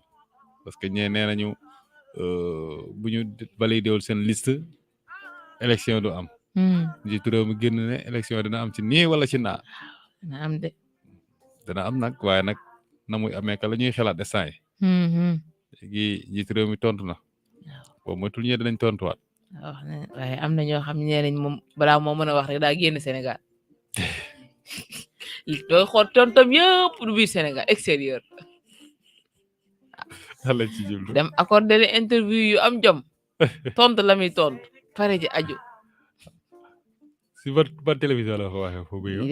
parce que ñee nee nañu bu ñu validé wul seen liste élection du am njiitu réew mi génn ne élection dina am ci nii wala ci naa dina am de dina am nag waaye nag na muy amee ka la ñuy xalaat instant yi léegi njiitu réew mi tontu na boobu moytul ñee dinañ tontuwaat waaye am na ñoo xam ne nañ moom balaa moo mën a wax rek daa génn Sénégal dooy xool tontom yëpp du biir Sénégal extérieur lañ ci jublu dem accordé le interview yu am jom tontu la muy tontu pare ji aju si ban télévision la ko waxee foofu yow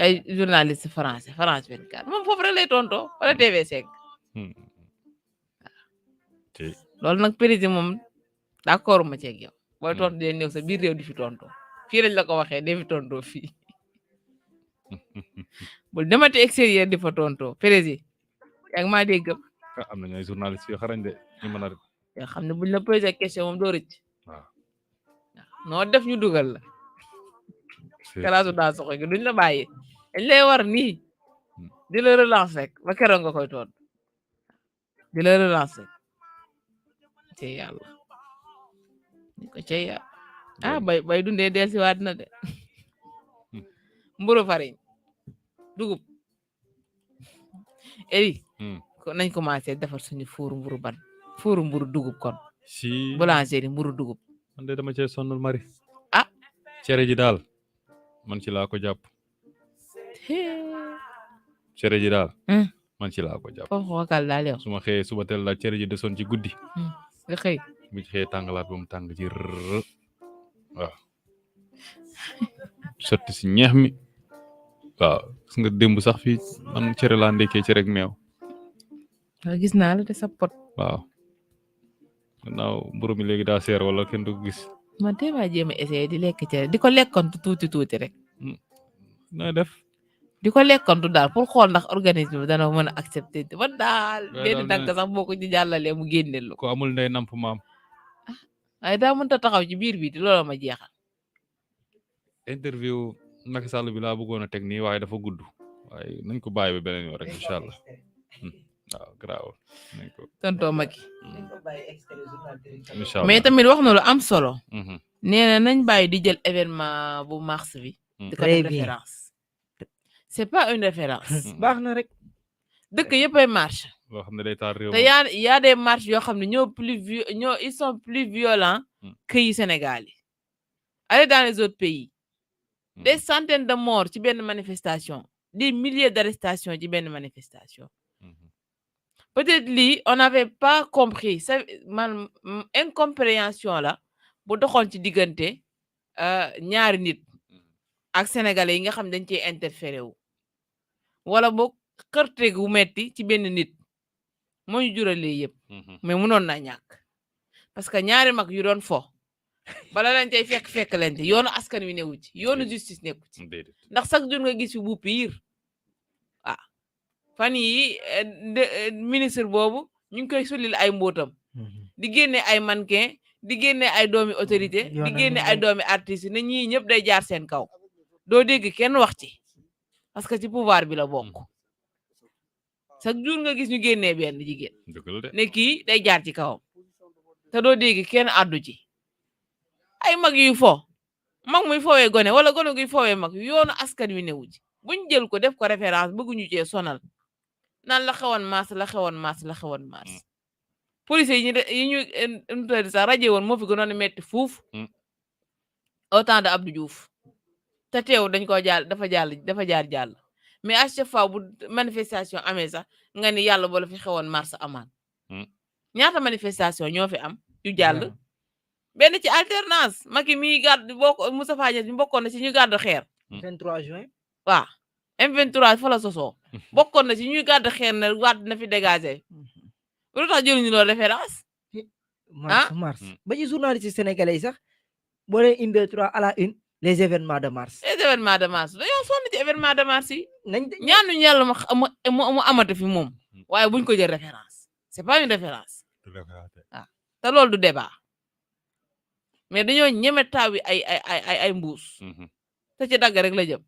ay journaliste France 24 moom foofu rek lay tontoo wala TV5 loolu nag président moom d'accord ma ceeg yow booy tontu dee ñëw sa biir réew di fi tontoo fii lañ la ko waxee dee fi tontoo fii bul demati extérieur di fa tontoo président yaa ngi maa dégg am na ñooy journaliste yoo xarañ de ñu mën a yoo xam ne buñ la posé question moom doo rëcc waaw noo def ñu dugal la kalaasu daa soxo gi duñ la bàyyi dañ lay war nii di la relance rek ba keroog nga koy tontu di la relance rek ci yàlla ni ko ci yàlla bay dundee dellusiwaat na de mburu farine dugub eri ko nañ commencé defar suñu fuuru mburu dugub kon si boulangerie mburu dugub man de dama cee sonnul mari cere ji daal man ci laa ko jàpp cere ji daal man ci laa ko jàpp foofu wakal daal yow su ma xëyee suba teel la cere ji desoon ci guddi nga xëy mi xëyee tàngalaat ba mu tàng ci waaw sotti si ñeex mi waaw gis nga démb sax fii man cere laa ndekkee cere ak meew gis naa la de sa pot waaw gannaaw mburu mi léegi daa seer wala kenn du ko gis man tey maa jéem a essayé di lekk cere di ko lekkantu tuuti rek nooy def di ko lekkantu daal pour xool ndax organisme bi dana mën a accepter ba daal benn dànk sax boo ko ci jàllalee mu génneel la ko amul ndey namp maam waaye daa mënta taxaw ci biir bi di loolu ma jeexal interview Macky Sall bi laa bëggoon a teg nii waaye dafa gudd waaye nañ ko bàyyi ba beneen yoon rek incha allah waaw grave nañ ko tontoo Macky incha allah mais tamit wax na lu am solo nee na nañ bàyyi di jël événement bu mars bi di ko def référence c'est pas une référence baax na rek dëkk yëpp ay marche loo xam ne day taal réew te y a des marches yoo xam ne ils sont plus violents que yi Sénégal yi allez dans les autres pays des centaines de morts ci benn manifestation des milliers d'arrestations ci benn manifestation peut-être lii on n'avait pas compris ça man incompréhension la bu doxoon ci diggante ñaari nit ak sénégalais yi nga xam dañ cee interféré wu wala boog xërte gu metti ci benn nit moo ñu juralee yëpp mais mënoon naa ñàkk parce que ñaari mag yu doon fo bala lañ cay fekk leen te yoonu askan wi newu ci yoonu justice nekku ci ndax chaque jour nga gis fi bu pire fan yi ministre boobu ñu ngi koy sulil ay mbootam di génne ay mannequin di génne ay doomi autorité di génne ay doomi artiste ne ñii ñëpp day jaar seen kaw doo dégg kenn wax ci parce que ci pouvoir bi la bokk chaque jour nga gis ñu génnee benn jigéen ne kii day jaar ci kawam te doo dégg kenn àddu ci ay mag yuy fo mag muy foowee gone wala gone guy foowee mag yoonu askan wi newu ci buñ jël ko def ko référence bëgguñu cee sonal naan la xewoon mars police yi ñu sax rajo woon moo fi gënoon a metti fuuf au temps de Abdou Diouf te teew dañ ko dafa jaar mais à chaque fois bu manifestation amee sax nga ni yàlla boo la fi xewoon mars amaan ñaata manifestation ñoo fi am yu jàll benn ci alternance Macky mi gàdd Moustapha Niasse mi bokkoon na ci ñu gàdd xeer 23 juin waaw M23 fa la sosoo bokkoon na ci ñuy gàdd xeer na wàdd na fi dégagé lu tax jëluñu loolu référence mars ba ci journaliste sénégalais yi sax boo leen indi 3 à la une les événements de mars dañoo sonn ci événement de mars yi ñaanuñu yàlla mu amata fi moom waaye buñ ko jël référence c'est pas une référence te loolu du débat mais dañoo ñeme taawi ay mbuus te ci dagg rek la jëm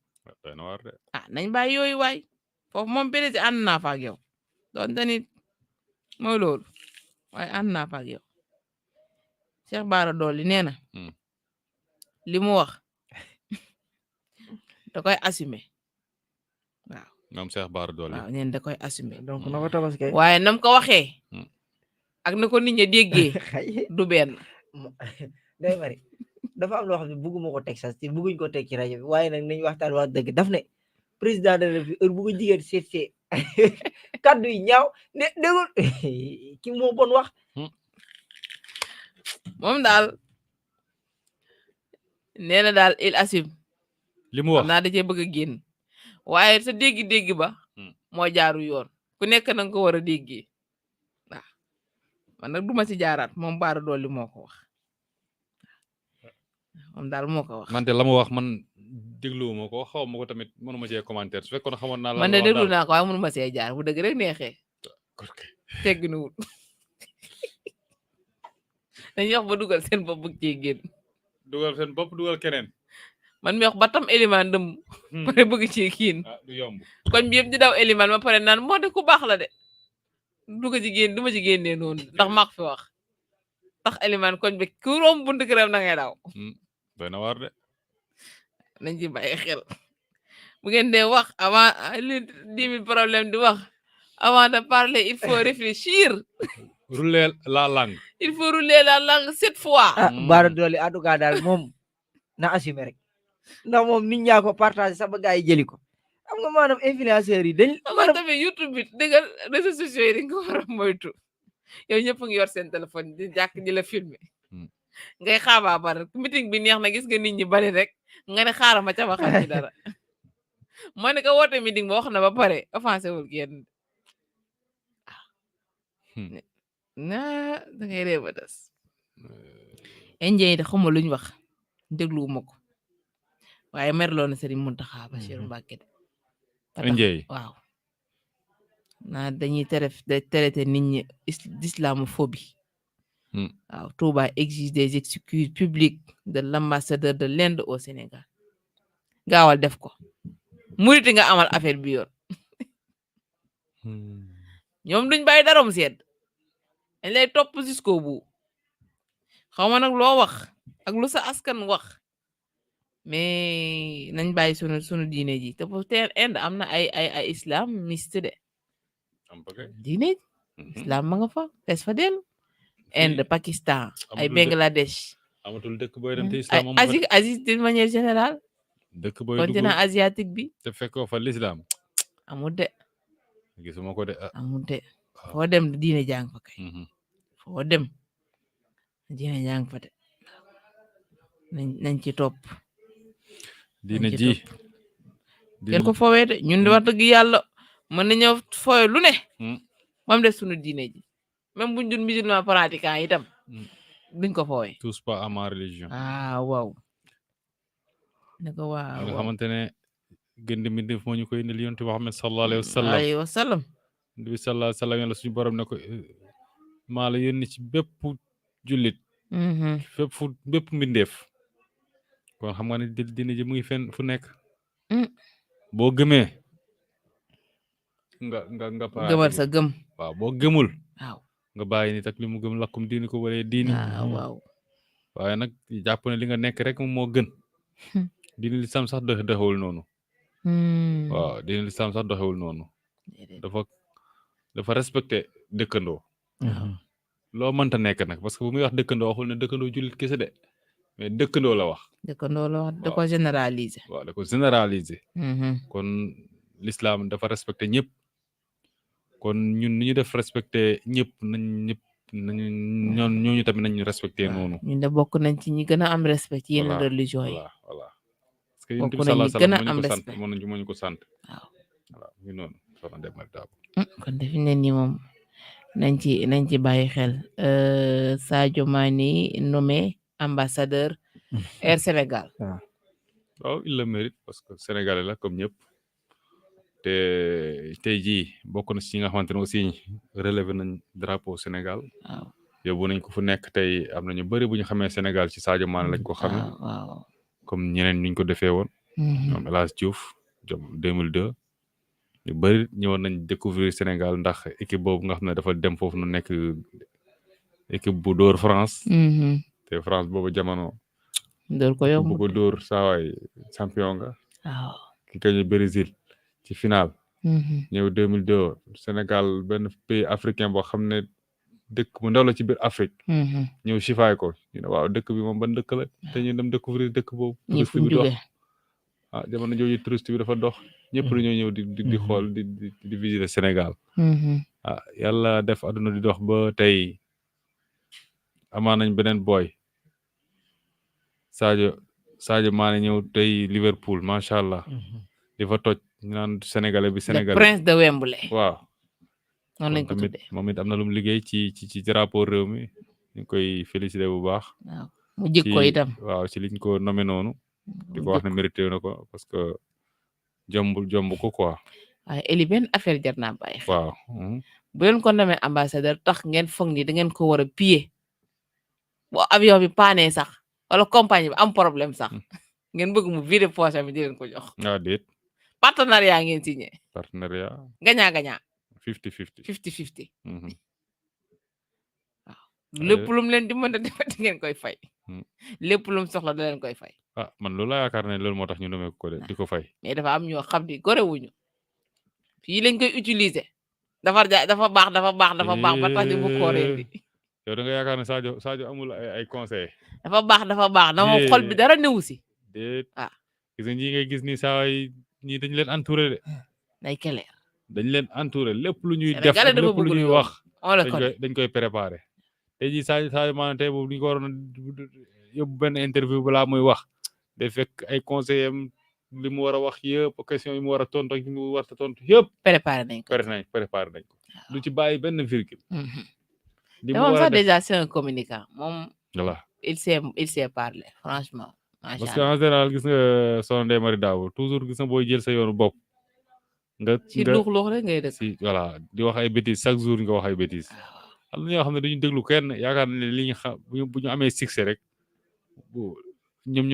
nañ bàyyi yooyu waay foofu moom pédé ànd naa fa ak yow doon tanit mooy loolu waaye ànd naa fa ak yow Cheikh Bara Dolly nee na li mu wax da koy assumer waaw moom Cheikh Bara Dolly waaw neen da koy assumer donc na ko tabaskee waaye nam ko waxee ak na ko nit ñi déggee du benn day bari dafa am loo xam ne bëgguma ko teg sax ci bëgguñ ko teg ci rajo bi waaye nag nañ waxtaan wax dëgg daf ne président de la République heure bu ko jigéen seet kaddu yi ñaaw ne dégul ki moo bon wax moom daal nee na daal il assume li mu wax naa da cee bëgg a génn waaye sa dégg-dégg ba moo jaaru yoon ku nekk na nga ko war a déggee waaw man nag duma ci jaaraat moom Bara Dolly moo ko wax moom daal moo ko wax man de la mu wax man dégluwuma ko xaw ma ko tamit mënuma cee commentaire su fekkoon xamoon naa la man de déglu naa ko waaye mënuma see jaar bu dëgg rek neexee tegg na wut dañuy wax ba dugal seen bopp bëgg cee génn dugal seen bopp dugal keneen man mi wax ba tam éliman dëm pare bëgg cee génn du yomb kon bi yëpp di daw éliman ma pare naan moo de ku baax la de du ko ci génn du ma ci génnee noonu ndax maa ko fi wax tax Eliman koñ bi ku romb buntu këram na ngay daw doy na war de nañ ci bàyyi xel bu ngeen dee wax avant li 10 000 problème di wax avant de parler il faut réfléchir rouler la langue il faut rouler la langue 7 fois Bara Dolly en tout cas daal moom na assumé rek ndax moom nit ñaa ko partagé sax ba gars yi jëli ko xam nga maanaam influenceurs yi dañ maanaam tamit YouTube bi dëggal réseaux sociaux yi dañ ko war a moytu yow ñëpp ngi yor seen téléphone di jàkk di la filmer ngay xaabaa bar meeting bi neex na gis nga nit ñi bari rek nga ne xaaral ma ca waxal ci dara moo ne ko woote meeting ba wax na ba pare offensé wul kenn naa da ngay réew ba tas indien yi de xamuma luñ wax dégluwuma ko waaye merloo na Serigne Mountakha Bassirou Mbacké de indien yi waaw naa dañuy traité nit ñi d'islamophobie waaw Touba exige des excuses publiques de l'ambassadeur de l'Inde au Sénégal gaawal def ko muriti nga amal affaire bi yoon ñoom duñ bàyyi darom sedd dañ lay topp jusqu'au bout xaw ma nag loo wax ak lu sa askan wax mais nañ bàyyi sunu diine ji te pour te Inde am na ay islamiste de diine islam ma nga fa fees fa del Inde Pakistan ay Bangladesh amatul dëkk booy dem te islam Asie d'une manière générale dëkk booy continent asiatique bi te fekkoo fa l'islam amul de gisuma ko de amul de foo dem diine jàng fa kay foo dem diine jàng fa de nañ ci topp diine ji kenn ko foowee de ñun di wax dëgg yàlla mën nañoo foowe lu ne mam des sunu diine ji même buñ dun musulman pratiquant itam duñ ko foowee tous pas à ma religion waaw ne ko waaw nga xamante ne gën di mbindeef moo ñu koy indil yonent Muhammad sallallahu alayhi wa sallam bi sallallahu alayhi wa sallam yàlla suñu borom ne ko maa la yónni ci bépp jullit bépp mbindeef kon xam nga ne diine ji mu ngi fenn fu nekk boo gëmee nga gëmal sa gëm waaw boo gëmul waaw nga bàyyi nit ak li mu gëm lakkum diini ko wala diini waaw waaye nag jàpp ne li nga nekk rek moo gën diini lislaam sax doxewul noonu waaw diini lislaam sax doxewul noonu dafa respecté dëkkandoo loo mënta nekk nag parce que bu muy wax dëkkandoo waxul ne dëkkandoo jullit kese de mais dëkkandoo la wax da ko généraliser waaw da ko généraliser kon l'islam dafa respecté ñëpp kon ñun ni ñu def respecté ñëpp ñooñu tamit nañu respecté noonu ñun de bokk nañ ci ñi gën a am respect ci yenn religion yi voilà parce que bokk nañ ñi gën a am respect moo ñu ko sant waaw voilà ñu noonu soxna Demba Dabo kon defi ne ni moom nañ ci bàyyi xel Sadio Mané nommé ambassadeur Air Sénégal waaw il le mérite parce que sénégalais la comme ñëpp te tey jii bokk na ci nga xamante ne aussi relevé nañ drapeau Sénégal waaw yóbbu nañ ko fu nekk tey am na ñu bëri bu ñu xamee Sénégal ci Sadio Mané lañ ko xamee waaw comme ñeneen ñu ko defee woon ñoom El Hadj Diouf 2002 ñu bëri ñëwoon nañ découvrir Sénégal ndax équipe boobu nga xam ne dafa dem foofu nu nekk équipe bu dóor France te France boobu jamono dóor ko yomb bu ko dóor saawaay champion nga waaw ki gañe Brésil ci final ñëw 2002 Sénégal benn pays africain boo xam ne dëkk bu ndaw la ci biir Afrique ñëw sifaay ko ñu ne waaw dëkk bi moom ban dëkk la te ñu dem découvrir dëkk boobu touriste bi dox jamono jooju touriste bi dafa dox ñëpp dañoo ñëw di xool di visiter Sénégal yàlla def àdduna di dox ba tey amaan nañ beneen boy Sadio Mané ñëw tey Liverpool macha allah di fa toj ñu naan sénégalais bi sénégalais le prince de Wembley waaw noonu lañ ko tuddee moom it am na lu mu liggéey ci drapeau réew mi ñu koy féliciter bu baax waaw mu jikko itam waaw ci liñ ko nommé noonu di ko wax ne mérité na ko parce que jomb ko quoi waaye Eli benn affaire jar naa bàyyi xel waaw bu leen ko nommé ambassadeur tax ngeen foog ni da ngeen ko war a piller bu avion bi paanee sax wala compagnie bi am problème sax ngeen bëgg mu vider poche bi di leen ko jox déet partenariat ngeen signé partenariat gagnant 50-50 50-50 waaw lépp lu mu leen di mën a defati ngeen koy fay. lépp lu mu soxla da leen koy fay. ah man loolu laa yaakaar ne loolu moo tax ñu nommé ko di ko fay. mais dafa am ñoo xam ni gore wuñu fii lañ koy utiliser dafa baax ba tax ñu bu kooree bi. yow da nga yaakaar ne Sadio amul ay conseil. dafa baax na moom xol bi dara newu si. déet gis nga ñi ngay gis ni saa yi ñii dañ leen entouré de. day keleer. dañ leen entouré lépp lu ñuy def lépp lu ñuy wax. dañ koy préparé. tey jii Sadio Mané tey boobu ñu ko waroon a yóbbu benn interview balaa muy wax day fekk ay conseillers am li mu war a wax yëpp question yi mu war a tontu ak yi mu war a tontu yëpp. préparé nañ ko lu ci bàyyi benn virgule. li mu war a def déjà c'est un communicant moom. voilà il sait parler franchement. parce que en général gis nga Soxna Ndeye Marie Dabo toujours gis nga booy jël sa yoonu bopp. ci luux rek ngay def. si voilà di wax ay bêtises chaque jour nga wax ay bêtises. am na ñoo xam ne dañu déglu kenn yaakaar ne li ñu xam bu ñu amee succès rek ñoom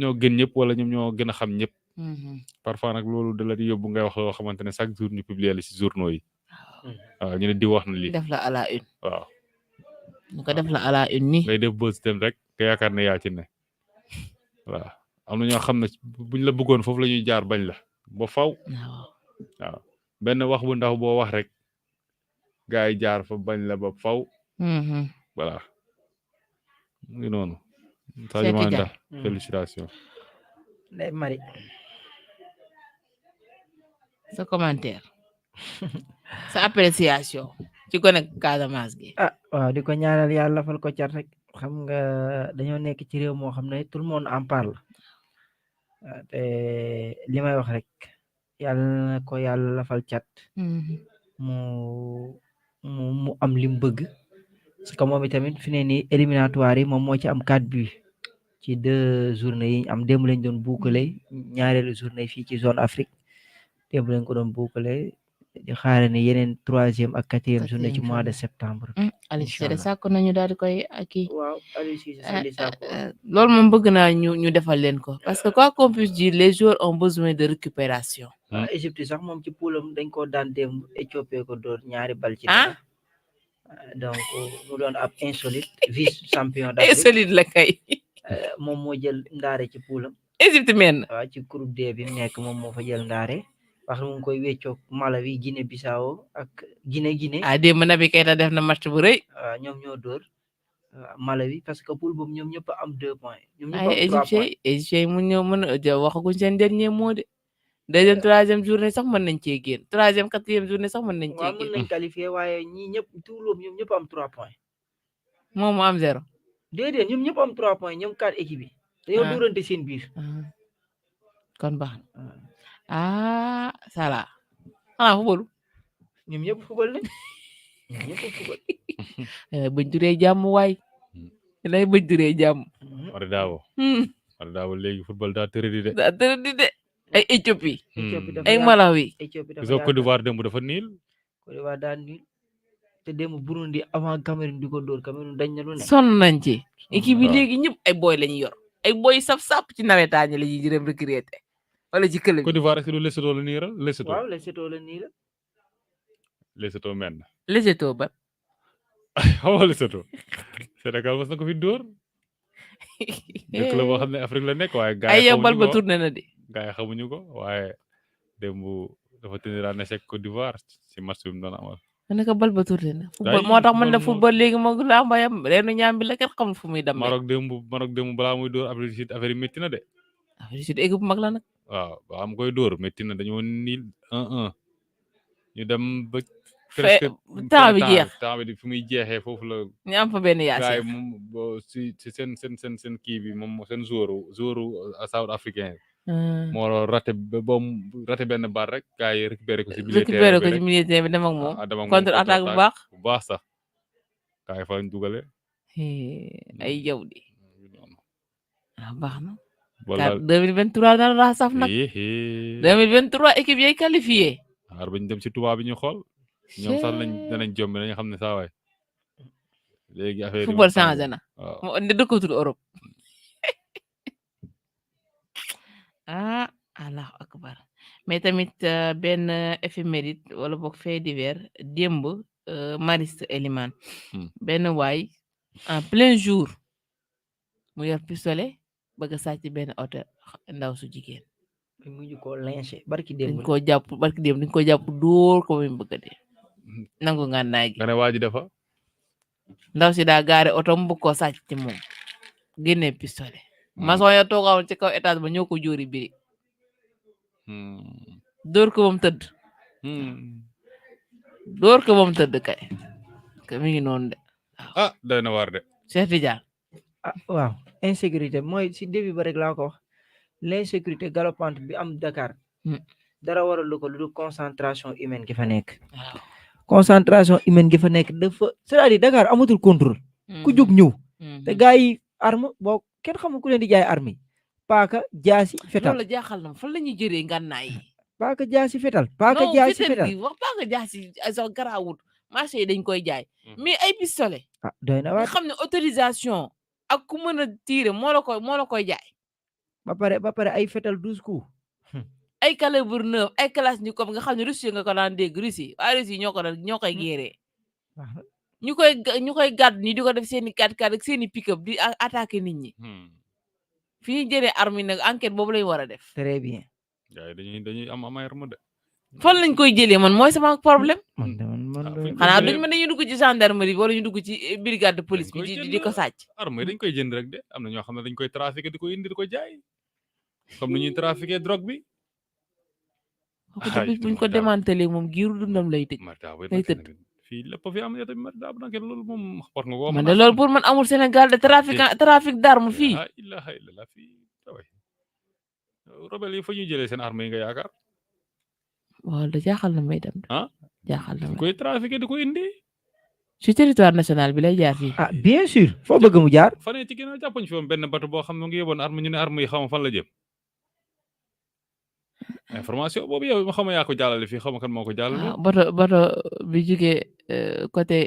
ñoo gën ñëpp wala ñoom ñoo gën a xam ñëpp. parfois nag loolu da la di yóbbu ngay wax loo xamante ne chaque jour ñu publier la si journaux yi. waaw ñu ne di wax na lii. def la à la une. waaw. ñu ko def la à la une nii. ngay def buzz dem rek nga yaakaar ne yaa ci ne. waaw am na ñoo xam ne buñ la bëggoon foofu la ñuy jaar bañ la ba faw. waaw benn wax bu ndaw boo wax rek. gaa yi jaar fa bañ la ba faw. voilà mu ngi noonu. Sadio Mané daal félicitations. Ndeye Marie. sa commentaire. sa appréciation. ci gone Casamance gi. waaw di ko ñaanal yàlla fal ko cat rek xam nga dañoo nekk ci réew moo xam ne tout le monde en parle. te li may wax rek yàlla na ko yàlla lafal cat. mu am lim bëgg parce que moom itamit fi ne nii éliminatoire yi moom moo ci am 4 buts ci 2 journées yi am démb lañ doon boucler ñaareelu journée fii ci zone Afrique démb lañ ko doon boucler di xaare ne yeneen 3e ak 4e journée ci mois de septembre. Aliou Cissé sàkk nañu daal di koy kii. waaw Aliou Cissé loolu moom bëgg naa ñu defal leen ko parce que quoi qu'on puisse dire les joueurs ont besoin de récupération. Égypte sax moom ci poulam dañ ko daan démb Éthiopie ko door ñaari bal ci donc mu doon ab insolite vice champion d'Afrique insolite la kay. moom moo jël ndaare ci poulam. Égypte men waaw ci groupe D bi mu nekk moom moo fa jël ndaare wax mu ngi koy wéccoog Malawi Guinée Bissau ak Guinée. démb Naby Keita def na match bu rëy. waaw ñoom ñoo door Malawi parce que poule boobu ñoom ñëpp am 2 points. ñoom ñëpp am 3 points Égyptiens mu ñëw mën a waxaguñ seen dernier mot de. 2e 3e journée sax mën nañ cee génn 3e 4e journée sax mën nañ cee génn. waaw mën nañ qualifié waaye ñii ñëpp tout loolu ñoom ñëpp am 3 points. moom mu am 0. déedéet ñoom ñëpp am 3 points ñoom 4 équipes yi. dañoo dóorante seen biir. kon baax na Salah xanaa footballu. ñoom ñëpp football nañ ñoom ñëpp football. bañ duree jàmm waay. lay bañ duree jàmm. Mari Dabo léegi football daa tëradi de. ay Éthiopie ay Malawi. gisoo Côte d'Ivoire démb dafa niil. Côte d'Ivoire daa niil te démb Burundi avant Cameroun di ko dóor Cameroun dañ na lu ne. sonn nañ ci. équipe bi léegi ñëpp ay boy lañu yor ay boy sap ci nawetaan ñi la ñuy jërëm recruter wala ci club. Côte d'Ivoire est-ce que du Lesotho la nii Lesotho. waaw Lesotho la nii la. Lesotho men. Lesotho ba. xaw ma Lesotho. Sénégal mos na ko fi dóor. dëkk la boo xam ne Afrique la nekk waaye. ay yow bal ba tourné na de. gaa yi xamuñu ko waaye démb dafa tenir à échec Côte d'Ivoire ci match bi mu doon amal. ma ne ko bal ba tourné na. football moo tax man la football léegi moo gën a am bayam reenu ñaam bi la kenn xamul fu muy dem. Maroc démb balaa muy dóor Afrique du Sud affaire yi métti na de. Afrique du Sud équipe bu mag la nag. waaw balaa mu koy dóor métti na dañoo niil 1-1 ñu dem ba. temps bi jeex temps bi fi muy jeexee foofu la. ñu am fa benn yaasi. gars yi moom si seen kii bi moom seen joueur South africain. moo raté benn baat rek gars yi récupéré ko ci milieu terrain bi dem ak moom contre attaque bu baax sax gars yi fa lañ dugale ay yow di baax na 2023 daal daa saf nag 2023 équipe yay qualifié xaar bañ dem ci tubaab bi ñu xool ñoom sax danañ jombi nañu xam ne saa waay léegi affaire football changé na mu indi dëkkatul Europe allahu akbar mais tamit benn éphéméride wala boog fait divers démb Mariste Eliman Hmm. benn waay en plein jour mu yor pistolet bëgg a sàcc benn oto ndaw su jigéen mujj ko lynché barki dañ démb koo jàpp barki dem dañ ko jàpp dóor ko mu bëgg a dee nangu ngànnaay gi nga ne waa ji dafa ndaw si daa gaare oto mu bëgg koo sàcc ci moom génnee pistolet maçon ya toogawoon ci kaw étage ba ñoo ko jóori birig dóor ko ba mu tëdd dóor ko ba mu tëdd kay que mi ngi noonu de ah doy na waar de Cheikh Tidiane ah waaw insécurité mooy si début ba rek laa ko wax l'insécurité galopante bi am Dakar dara waralu ko lu dul concentration humaine gi fa nekk waaw concentration humaine gi fa nekk dafa c'est-à-dire Dakar amatul contrôle ku jóg ñëw te gars yi arme boo kenn xamul ku leen di jaay arme yi paaka jaasi fetal loolu la jaaxal na fan la ñuy jëree ngànnaay yi paaka jaasi fetal paaka jaasi fetal wax paaka jaasi sax garaawut marché yi dañ koy jaay mais ay pistolet ah doy na nga waar xam ne autorisation ak ku mën a tiire moo la koy jaay ba pare ay fetal 12 coups ay calibre 9 ay kalachnikov nga xam ne Russie nga ko daan dégg Russie waa Russie ñoo koy géeree ñu koy gàddu ni di ko def seeni 4x4 ak seeni pick-up di attaquer nit ñi fi ñu jëlee arme yi nag enquête boobu lañ war a def très bien gars yi dañuy am arme de fan lañ koy jëlee man mooy sama problème man xanaa duñ mën dañuy dugg ci gendarmerie wala ñu dugg ci brigade de police bi di ko sàcc arme yi dañ koy jënd rek de am na ñoo xam ne dañ koy trafiquer di ko indi di ko jaay comme ni ñuy trafiquer drogue bi buñ ko démantelé moom giiru dundam lay tëj lay tëdd fii lépp fi am yow tamit martaba nag loolu moom war nga ko man de loolu pour man amul Sénégal de trafic d'arme fii la ilaha illallah fii way rebelle yi fa ñuy jëlee seen arme yi nga yaakaar waaw da jaaxal na may dem ah jaaxal na koy trafiquer di ko indi ci territoire national bi lay jaar fii ah bien sûr foo bëgg mu jaar fan ci ginnaaw jàppuñ fi woon benn bateau boo xam ne ngi yóbboon arme ñu ne arme yi xaw ma fan la jëm information boobu yow ma xam yaa ko jàllale fii xam kan moo ko jàllale bato bi jógee côté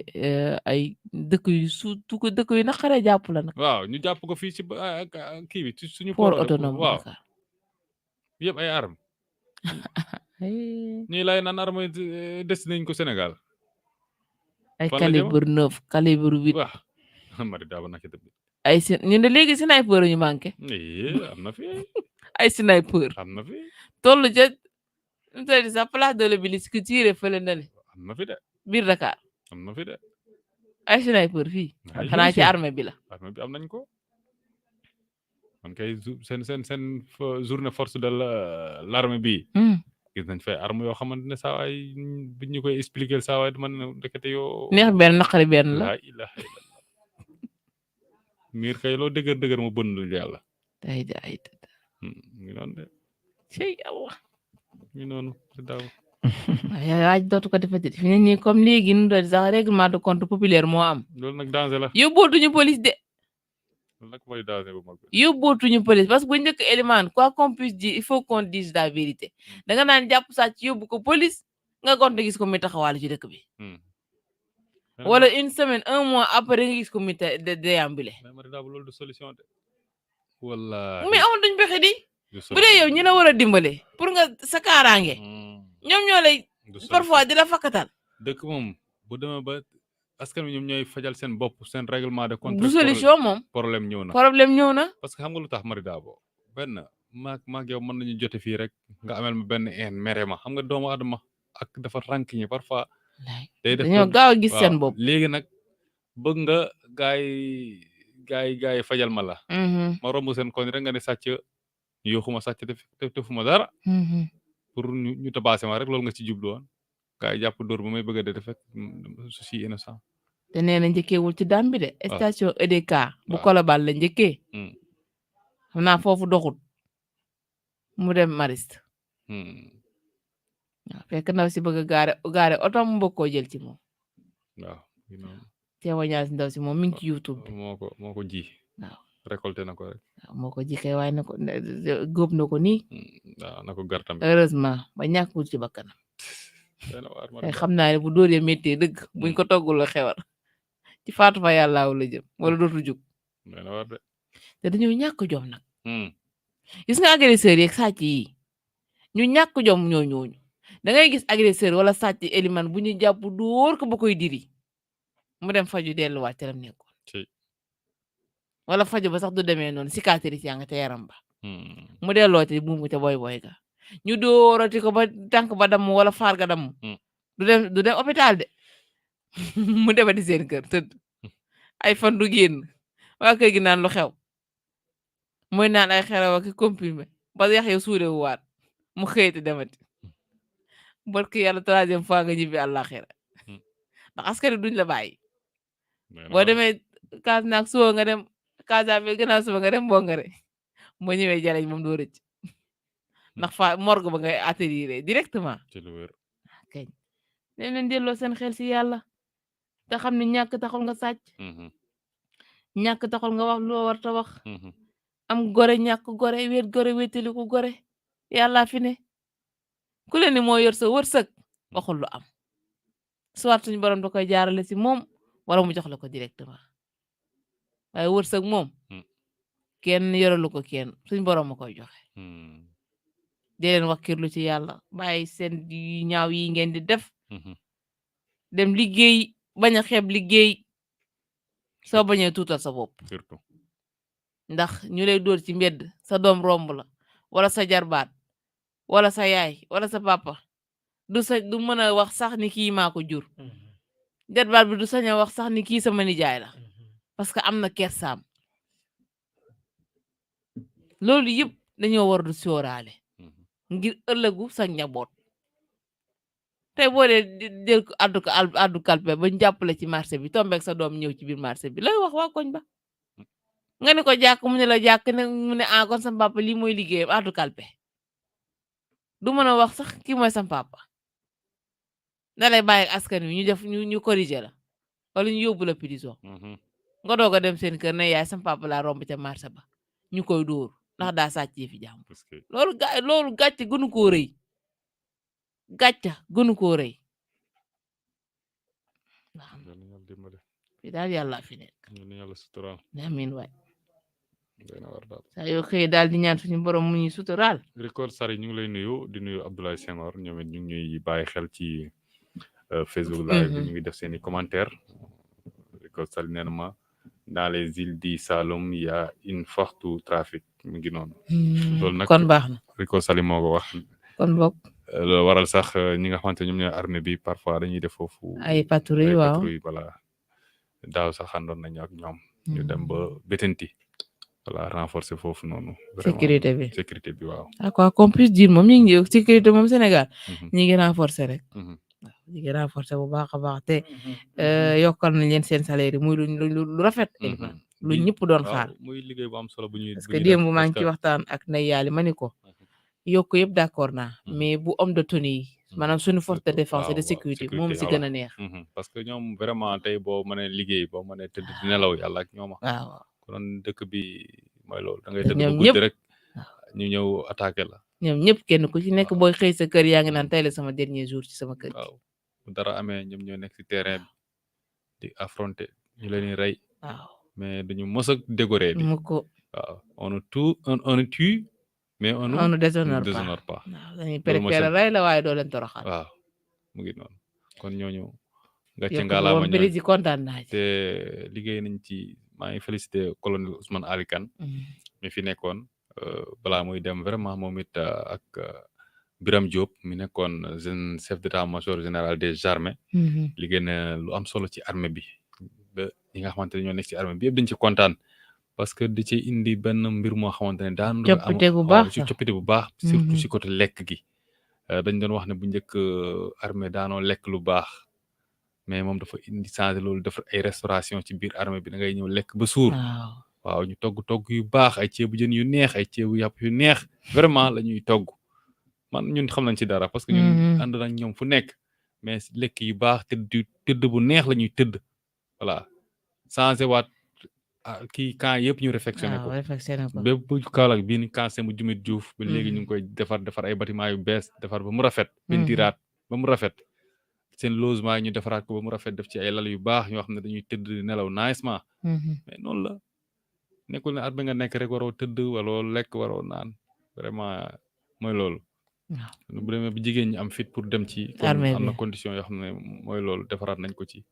ay dëkk yu naqaree jàpp la nag waaw ñu jàpp ko fii ci kii bi ci suñu port autonome waaw yëpp ay arme ñuy lay naan arme des nañ ko Sénégal ay calibre 9 calibre 8 waaw mari daaba nak dëgg ay ñu ne léegi sniper ñu manqué am na fi ay sniper am na fi tollu ca tey sa place de l'Obélisque tiré fële na le am na fi de biir Dakar am na fi de ay sniper fii xanaa ci armée bi la armée bi am nañ ko man kay seen journée force de l'armée bi gis nañ fay arme yoo xamante ne saa waay bi ñu koy expliquer saa waay man ndekete yoo neex benn naqari benn la laa ilaha illallah miir kay loo dëgër mu bëndul yàlla day day ngi noonu de cey Allah ngi noonu si daaw waaj dootu ko defati fi ne nii comme léegi nu doon sax règlement de compte populaire moo am loolu nag danger la yóbbootuñu police de loolu nag mooy danger bu mag yóbbootuñu police parce que bu njëkk élément quoi qu'on puisse dire il faut qu'on dise la vérité da nga naan jàpp sàcc yóbbu ko police nga gonte gis ko muy taxawal ci dëkk bi wala une semaine un mois après nga gis ko muy déambulé loolu du solution de wallaahi mais amul duñ pexe di bu dee yow ñi la war a dimbale pour nga sa kaaraange ñoom ñoo lay parfois di la fakkatal dëkk moom bu demee ba askan wi ñoom ñooy fajal seen bopp seen règlement de compte du solution moom problème ñëw na parce que xam nga lu tax Mari Dabo benn maag yow mën nañu jote fii rek nga amel ma benn mere ma xam nga doomu adama ak dafa rànk ñi parfois day def dañoo gaaw a gis seen bopp léegi nag bëgg nga gaay fajal ma la ma romb seen koñ rek nga ne sàcc ñu yoxuma sàcc defuma dara pour ñu tabaase ma rek loolu nga ci jublu woon gaay jàpp dóor ba may bëgg a de fekk je suis innocent te nee na njëkkeewul ci dam bi de station EDK bu Colobane la njëkkee xam naa foofu doxut mu dem Mariste waaw fekk ndaw si bëgg a gaare oto mu bëgg koo jël ci moom waaw témoignage ndaw si moom mi ngi ci YouTube bi moo ko ji waaw récolté na ko rek waaw moo ko ji kay waaye na ko góob na ko nii waaw na ko gartam heureusement ba ñàkkul ci bakkanam tey xam naa ne bu dóoree métier dëgg buñ ko toggul la xewar ci faatu fa yàllaaw la jëm wala dootu jug te dañoo ñàkk jom nag gis nga agresseurs yeeg sàcc yi ñu ñàkk jom ñooñu da ngay gis agresseur wala sàcc Eliman bu ñu jàpp dóor ko ba koy diri mu dem faju delluwaat ca lam nekkoon wala faju ba sax du demee noonu cicatrice yaa nga ca yaram ba mu dellooti buum ko ca boy ga ñu dóorati ko ba tànk ba damm wala faar ga damm du dem hôpital de mu demati seen kër tëdd ay fan du génn waa kër gi naan lu xew mooy naan ay xeraw ak comprimé ba yax yow suude wu waat mu xëyti demati barki yàlla 3e fois nga ñibbi àllaaxira ndax askan duñ la bàyyi boo demee kaas naag suba nga dem Casamance gannaaw suba nga dem Bongare moo ñëwee jaleñ moom doo rëcc ndax fa morgue ba ngay atterrir directement kañ dañ leen delloo seen xel si yàlla te xam ne ñàkk taxul nga sàcc ñàkk taxul nga wax loo war ta wax am gore ñàkk gore wéet gore wéetaliku gore yàlla fi ne ku leen ni moo yor sa wërsëg waxul lu am soit suñu borom da koy jaarale si moom wala mu jox la ko directement waaye wërsëg moom kenn yoralu ko kenn suñ borom ma koy joxe di leen wakkirlu ci yàlla bàyyi seen ñaaw yi ngeen di def dem liggéey bañ a xeeb liggéey soo bañee tuutal sa bopp surtout ndax ñu lay dóor ci mbedd sa doom romb la wala sa jarbaat wala sa yaay wala sa papa du mën a wax sax ni kii maa ko jur jarbaat bi du sañ a wax sax ni kii sama nijaay la parce que am na kersaam loolu yëpp dañoo war du sóoraale ngir ëllëgu sa njaboot tey boo dee jël addu kalpe ba ñu jàppale ci marché bi tombeek sa doom ñëw ci biir marché bi lay wax waa koñ ba nga ne ko jàkk mu ne la jàkk ne mu ne kon sam papa lii mooy liggéeyam addu kalpe du mën a wax sax kii mooy sam papa da lay bàyyi askan wi ñu def ñu corriger la wala ñu yóbbu la prison nga doog a dem seen kër ne yaay sam papa laa romb ca marché ba ñu koy dóor ndax daa sàccee fi jàmm loolu gàcce gënu koo rëy gàcca gënu koo rëy fi daal yàlla fi nekk amiin waay saa yoo xëy daal di ñaan suñu borom mu ñuy suturaal. Record Sary ñu ngi lay nuyu di nuyu Abdoulaye Senghor ñoom it ñu ngi ñuy bàyyi xel ci Facebook live bi ñu ngi def seen i commentaire Record Sary nee na ma dans les îles du Saloum il y a une forte trafic mu ngi noonu. loolu nag kon baax na Record Sary moo ko wax. kon boog. loolu waral sax ñi nga xamante ñoom ñooy armée bi parfois dañuy def foofu. ay patrouille waaw voilà daaw sax àndoon nañu ak ñoom. ñu dem ba Bettenty. voilà renforcer foofu noonu. sécurité bi waaw. ah quoi qu'on puisse dire moom ñu ngi sécurité moom Sénégal. ñu ngi renforcer rek. ñu ngi renforcer bu baax a baax te yokkal nañ leen seen salaire muy lu rafet. lu ñëpp doon xaar. muy liggéey bu am solo bu ñuy. parce que démb maa ngi ci waxtaan ak Ndeye Yaali ma ni ko. yokk yëpp d'accord naa. mais bu homme de tenue yi. maanaam suñu force de défense et de sécurité moom si gën a neex. parce que ñoom vraiment tey boo mënee liggéey boo mënee tëdd di nelaw yàlla ak ñoom. waaw. kon dëkk bi mooy loolu da ngay tëdd bu guddi rek ñu ñëw attaqué la. ñoom ñëpp kenn ku ci nekk booy xëy sa kër yaa ngi naan tey la sama dernier jour ci sama kër. waaw bu dara amee ñoom ñoo nekk ci terrain bi di affronter ñu leen di rey. waaw mais dañu mos a décorer di. mu ko waaw on tue mais on ne déshonore pas. waaw dañuy préférer rey la waaye doo leen toroxal. waaw mu ngi noonu kon ñooñu. gàcce ngalaama ñoom ci kontaan naa ci. te liggéey nañ ci. maa ngi félicité colonel Ousmane Ali Kane mi fi nekkoon balaa muy dem vraiment moom it ak Biram Diop mi nekkoon chef d'état-major général des armées liggéey na lu am solo ci armée bi ba ñi nga xamante ne ñoo nekk ci armée bi yëpp dañ ci kontaan parce que di ci indi benn mbir moo xamante ne daan coppite bu baax ci coppite bu baax surtout ci côté lekk gi dañ doon wax ne bu njëkk armée daanoo lekk lu baax mais moom dafa indi changé loolu dafa ay restauration ci biir armée bi da ngay ñëw lekk ba suur. waaw ñu togg yu baax ay ceebu jën yu neex ay ceebu yàpp yu neex vraiment la ñuy togg man ñun xam nañ ci dara. parce que ñun ànd nañ ñoom fu nekk mais lekk yu baax tëdd bu neex la ñuy tëdd voilà changé waat kii camp yëpp ñu réfectionné ko. bépp Kaolack bii ni camp Sémou Djimit Diouf. ba léegi ñu ngi koy defar ay bâtiment yu bees defar ba mu rafet. pentiraat ba mu rafet. seen logement ñu defaraat ko ba mu rafet def ci ay lal yu baax ñoo xam ne dañuy tëdd nelaw nicement mais noonu la nekkul ne at bi nga nekk rek waroo tëdd waroo lekk waroo naan vraiment mooy loolu bu demee ba jigéen ñi am fit pour dem ci kon Armée am na bi. condition yoo xam ne mooy loolu defaraat nañ ko ci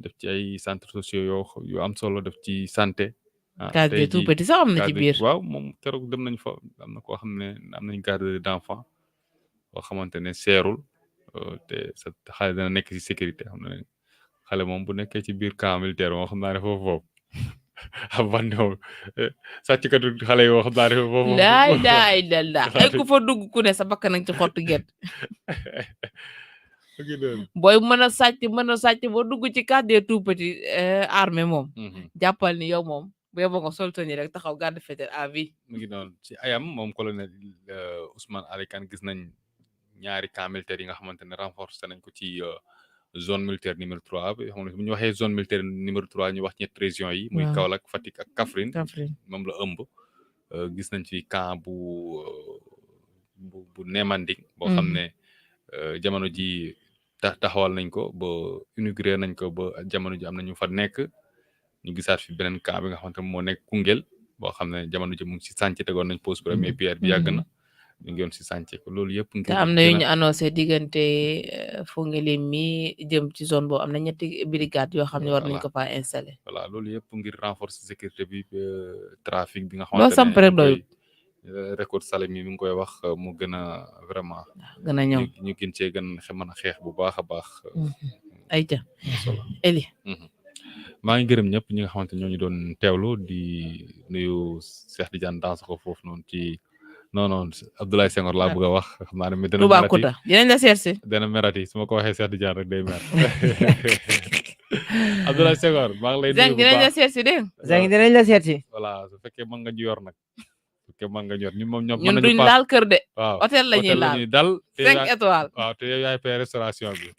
def ci ay centres sociaux yu am solo def ci santé case des tout petits sax am na ci biir waaw moom keroog dem nañ fa am na koo xam ne am nañ garde d'enfant boo xamante ne seerul te sa xale dana nekk ci sécurité xam ne xale moom bu nekkee ci biir camp militaire moom xam naa ne foofu xam bandi moom sàcckatu xale yi xam naa ne foofu la ay ku fa dugg ku ne sa bakk nag ci xottu gerte booy mën a sàcc ba dugg ci case des tout petits armée moom jàppal ni yow moom bu yeboo nga sol toni rek taxaw garde fédéral à vie mu ngi noonu ci ayam moom colonel Ousmane Ali Kane gis nañ ñaari camp militaire yi nga xamante ne renforcé nañ ko ci zone militaire numéro 3 bi xam ne bu ñu waxee zone militaire numéro 3 ñu wax ñetti régions yi muy Kaolack Fatick ak Kaffrine moom la ëmb gis nañ ci camp bu Némanding boo xam ne jamono ji taxawal nañ ko ba inauguré nañ ko ba jamono ji am na ñu fa nekk ñu gisaat fi beneen camp bi nga xamante ne moo nekk Koungheul boo xam ne jamono ji mu ngi ci chantier tegoon nañ pose première pierre bi yàgg na ñu ngi yoon si chantier ko loolu yëpp. te am na yu ñu annoncé diggante Foungelim mi jëm ci zone boobu am na ñetti brigade yoo xam ne war nañ ko fa installé. voilà loolu yëpp ngir renforcer sécurité bi trafic bi nga loo samp rek doyul record salé mi ngi koy wax mu gën a vraiment. gën a ñëw ñu gën cee gën mën a xeex bu baax a baax. ayca Eli. maa ngi gërëm ñëpp ñi nga xamante ñoo ñu doon teewlu di nuyu Cheikh Tidiane Dansokho foofu noonu ci. non Abdoulaye Senghor laa bëgg a wax xam naa ne dana Toubacouta dinañ la seet si dana merati su ma ko waxee Cheikh Tidiane rek day mer Abdoulaye Senghor maa ngi lay nuyu bu baax dinañ la seet si dégg Zeng dinañ la seet si voilà su fekkee mën nga ñu yor nag su fekkee mën nga ñu yor ñun duñ laal kër de waaw hôtel la ñuy laal dal 5 étoiles waaw te yow yaay pay restauration bi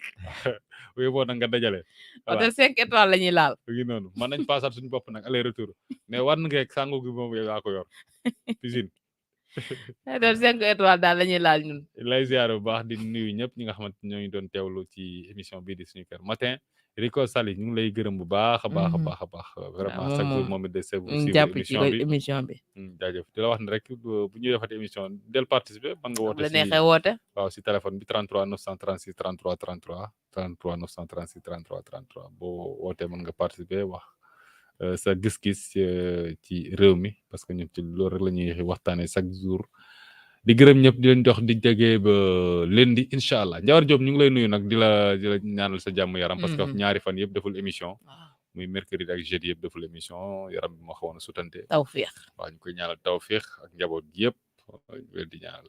bu yóbboo nag nga dajale hôtel 5 étoiles la ñuy laal ngi noonu mën nañ passaat suñu bopp nag aller retour mais war na ngeeg sangu gi moom yow yaa ko yor piscine hôtel 5 étoiles daal la ñuy laal ñun lay ziar bu baax di nuyu ñëpp ñi nga xamante ñoo ngi doon teewlu ci émission bii di suñu kër matin Rico Sali ñu ngi lay gërëm bu baax a baax a baax a baax vraiment chaque jour moom it de jàpp ci émission bi jaajëf di la wax ne rek bu ñu defati émission del participer mën nga woote la neexee woote waaw si téléphone bi 33 936 33 33 33 936 33 33 boo wootee mën nga participer wax sa gis-gis ci réew mi parce que ñun ci loolu rek la ñuy waxtaanee chaque jour di gërëm ñëpp di leen jox di jege ba lundi incha allah Ndiawar Diop ñu ngi lay nuyu nag di la ñaanal sa jàmm yaram. parce que ñaari fan yëpp deful émission. muy mercredi ak jeudi yëpp deful émission yaram bi moo xawoon a sutante. tawféex waaw ñu koy ñaanal tawféex ak njaboot gi yëpp leen di ñaanal.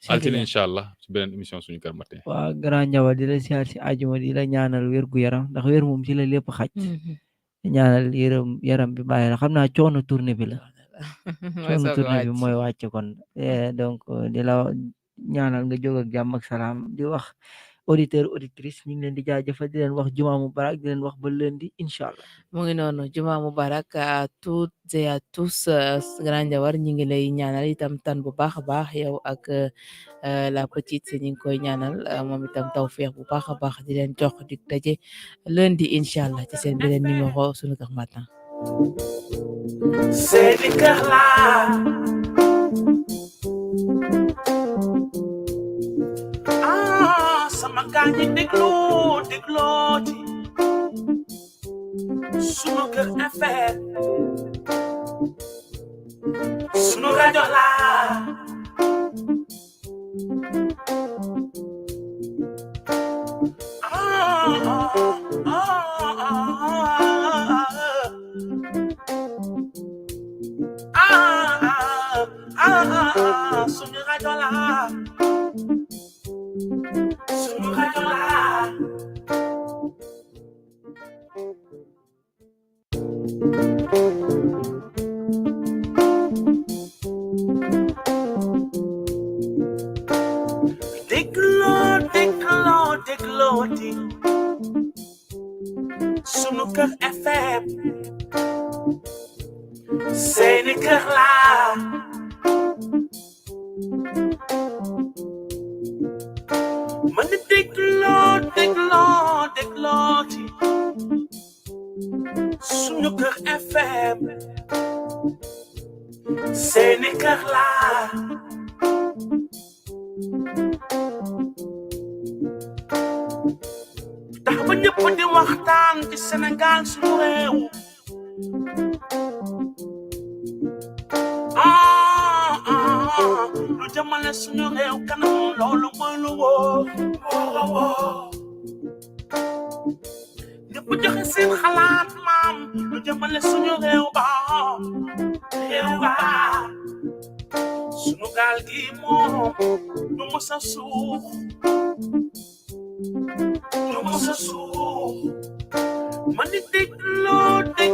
altine incha allah ci beneen émission suñu kër matin. waaw grand Ndiawar di la siyaar si àjjuma di la ñaanal wér gu yaram ndax wér moom ci la lépp xaj. ñaanal yaram bi bàyyi la xam naa coono tournée bi la. coono tournée bi mooy wàcc kon donc di la ñaanal nga jóg ak jàmm ak salaam di wax auditeur auditrice ñu ngi leen di jaajëfal di leen wax juma mubarak di leen wax ba lundi incha allah. mu ngi noonu juma mubarak à toutes et à tous grand Ndiawar ñu ngi lay ñaanal itam tan bu baax a baax yow ak la petite ñu ngi koy ñaanal moom itam tawfeex bu baax a baax di leen jox di daje lundi incha allah ci seen beneen numéro sunu kër matin. Seeni kër laa sama gaañi déglooti sunu kër FM sunu rajo laa sunu rajo laa sunu rajo laa déglooti sunu kër FM seeni kër laa mën na déglooti sunu kër FM seeni kër laa ñëpp di waxtaan ci Sénégal suñu réew lu jëmale suñu réew kanam loolu mooy lu wóor ñëpp joxe seen xalaat maam lu jëmale suñu réew ba suñu gaal gi moom du mës a suux man di dégloo di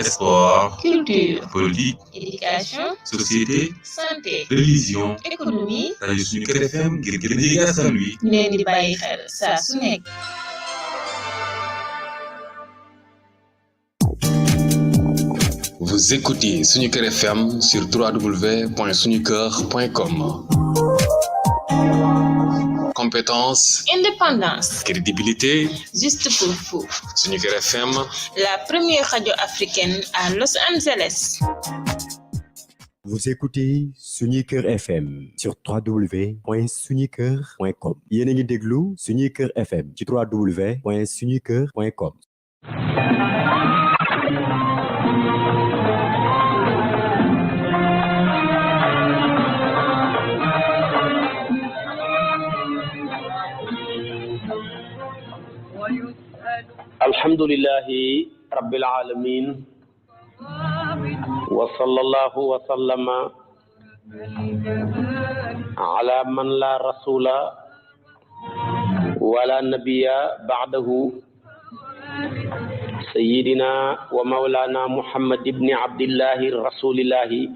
sport, culture, politique, éducation, société, santé, religion. économie. rajo suñu Kër FM ngir gën a jege askan wi. ñu leen di bàyyi xel saa su nekk. Vous écoutez Suñu Kër FM sur www.suñuker.com. Compétence, Indépendance, crédibilité, juste pour vous. Suñu Kër FM, La première radio africaine à Los Angeles. Vous écoutez Suñu Kër FM sur www.suñuker.com. Yéen a ngi déglu Suñu Kër FM ci www.suñuker.com. alhamdulillahi rabbil alamin wa sallallahu wa sallama ala man la rasula wala nabiya ba'dahu sayyidina wa mawlana muhammad ibn abdillahi rasulillahi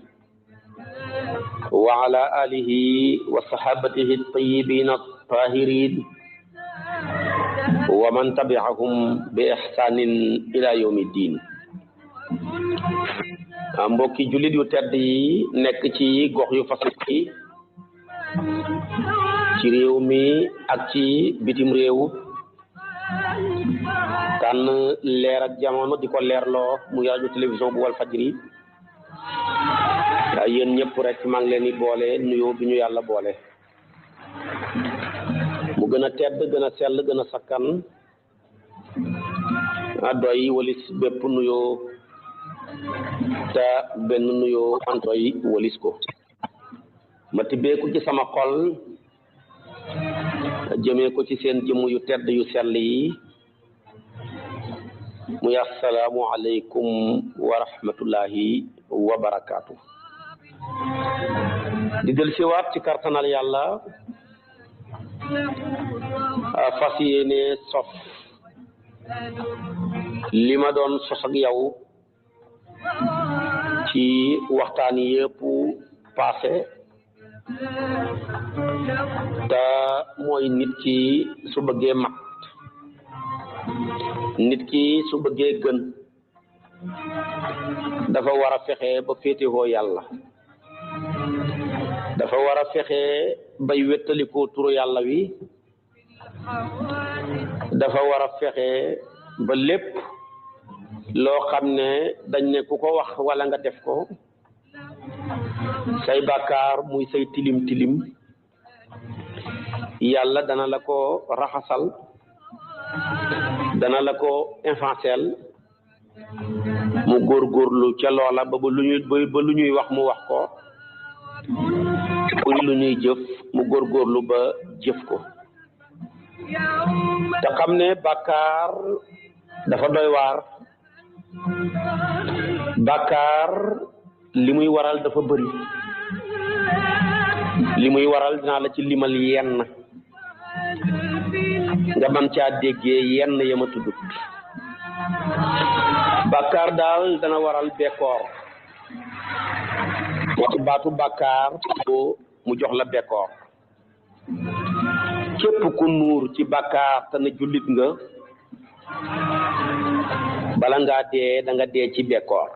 wa ala alihi wa sahabatihi at-tayyibin at-tahirin wa man tabi'ahum bi ihsanin ila yawmi din. Mbokki jullit yu tedd yi nekk ci gox yu fasit yi ci réew mi ak ci bitim réew tànn leer ak jamono di ko leerloo mu rajo télévision bu Walfadjri yéen ñëpp rek maa ngi leen di boole nuyoo bi ñu yàlla boole mu gën a tedd gën a sell gën a sakkan doy walis bépp nuyoo te benn nuyoo antoy walis ko ma tibbeeku ci sama xol jëmee ko ci seen jëmm yu tedd yu sell yi muy assalaamu aleykum wa rahmatullahi wa barakaatu di del siwaat ci kartanal yàlla fas yéene sof li ma doon sos ak yow ci waxtaan yëpp passé te mooy nit ki su bëggee mat nit ki su bëggee gën dafa war a fexe ba féetewoo yàlla dafa war a fexe bay wettalikoo turu yàlla wi dafa war a fexe ba lépp loo xam ne dañ ne ku ko wax wala nga def ko say bàkkaar muy say tilim tilim yàlla dana la ko raxasal dana la ko infancel mu góorgóorlu ca loola ba lu ñuy wax mu wax ko muy lu ñuy jëf mu góorgóorlu ba jëf ko te xam ne bàkkaar dafa doy waar bàkkaar li muy waral dafa bëri li muy waral dinaa la ci limal yenn nga mën caa déggee yenn yama tuddut bàkkaar daal dana waral bekkoor ci baatu bàkkaar mu jox la bekkoor képp ku nuur ci bàkkaar te ne jullit nga bala ngaa dee da nga dee ci bekkoor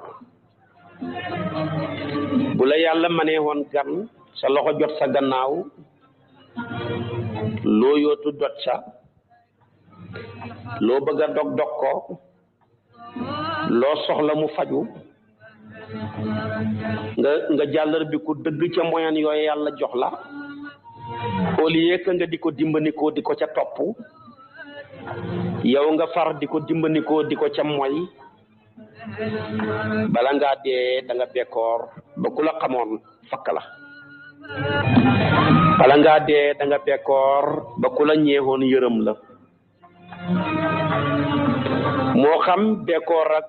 bu la yàlla manee woon gan sa loxo jot sa gannaaw loo yootu dot sa loo bëgg a dog ko loo soxla mu faju nga jàllar bi ku dëgg ca moyen yooyu yàlla jox la au lieu que nga di ko dimbanikoo di ko ca topp yow nga far di ko dimbanikoo di ko ca moy bala ngaa dee da nga bekkoor ba ku la xamoon fakk la bala ngaa dee da nga bekkoor ba ku la ñeexoon yërëm la moo xam bekkoor ak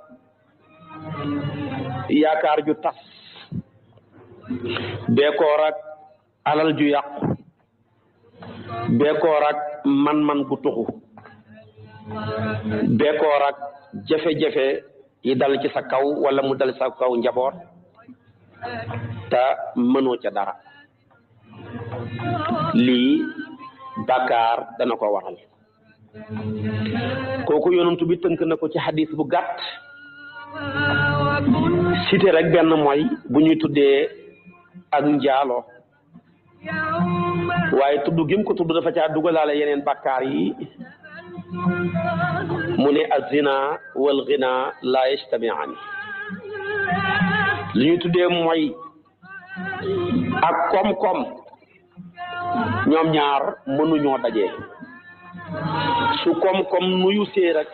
yaakaar ju tas bekkoor ak alal ju yàqu bekkoor ak man-man gu tuxu bekkoor ak jafe-jafe yi dal ci sa kaw wala mu dal sa kaw njaboot te mënoo ca dara lii bàkkaar dana ko waral kooku yonent bi tënk na ko ci hadis bu gàtt cité rek benn mooy bu ñuy tuddee ak njaalo waaye tudd gim ko tudd dafa caa dugalaale yeneen bàkkaar yi mu ne azina wal ghina la yastami'ani li ñuy tuddee mooy ak koom-koom ñoom ñaar mënuñoo daje su koom-koom nuyu see rek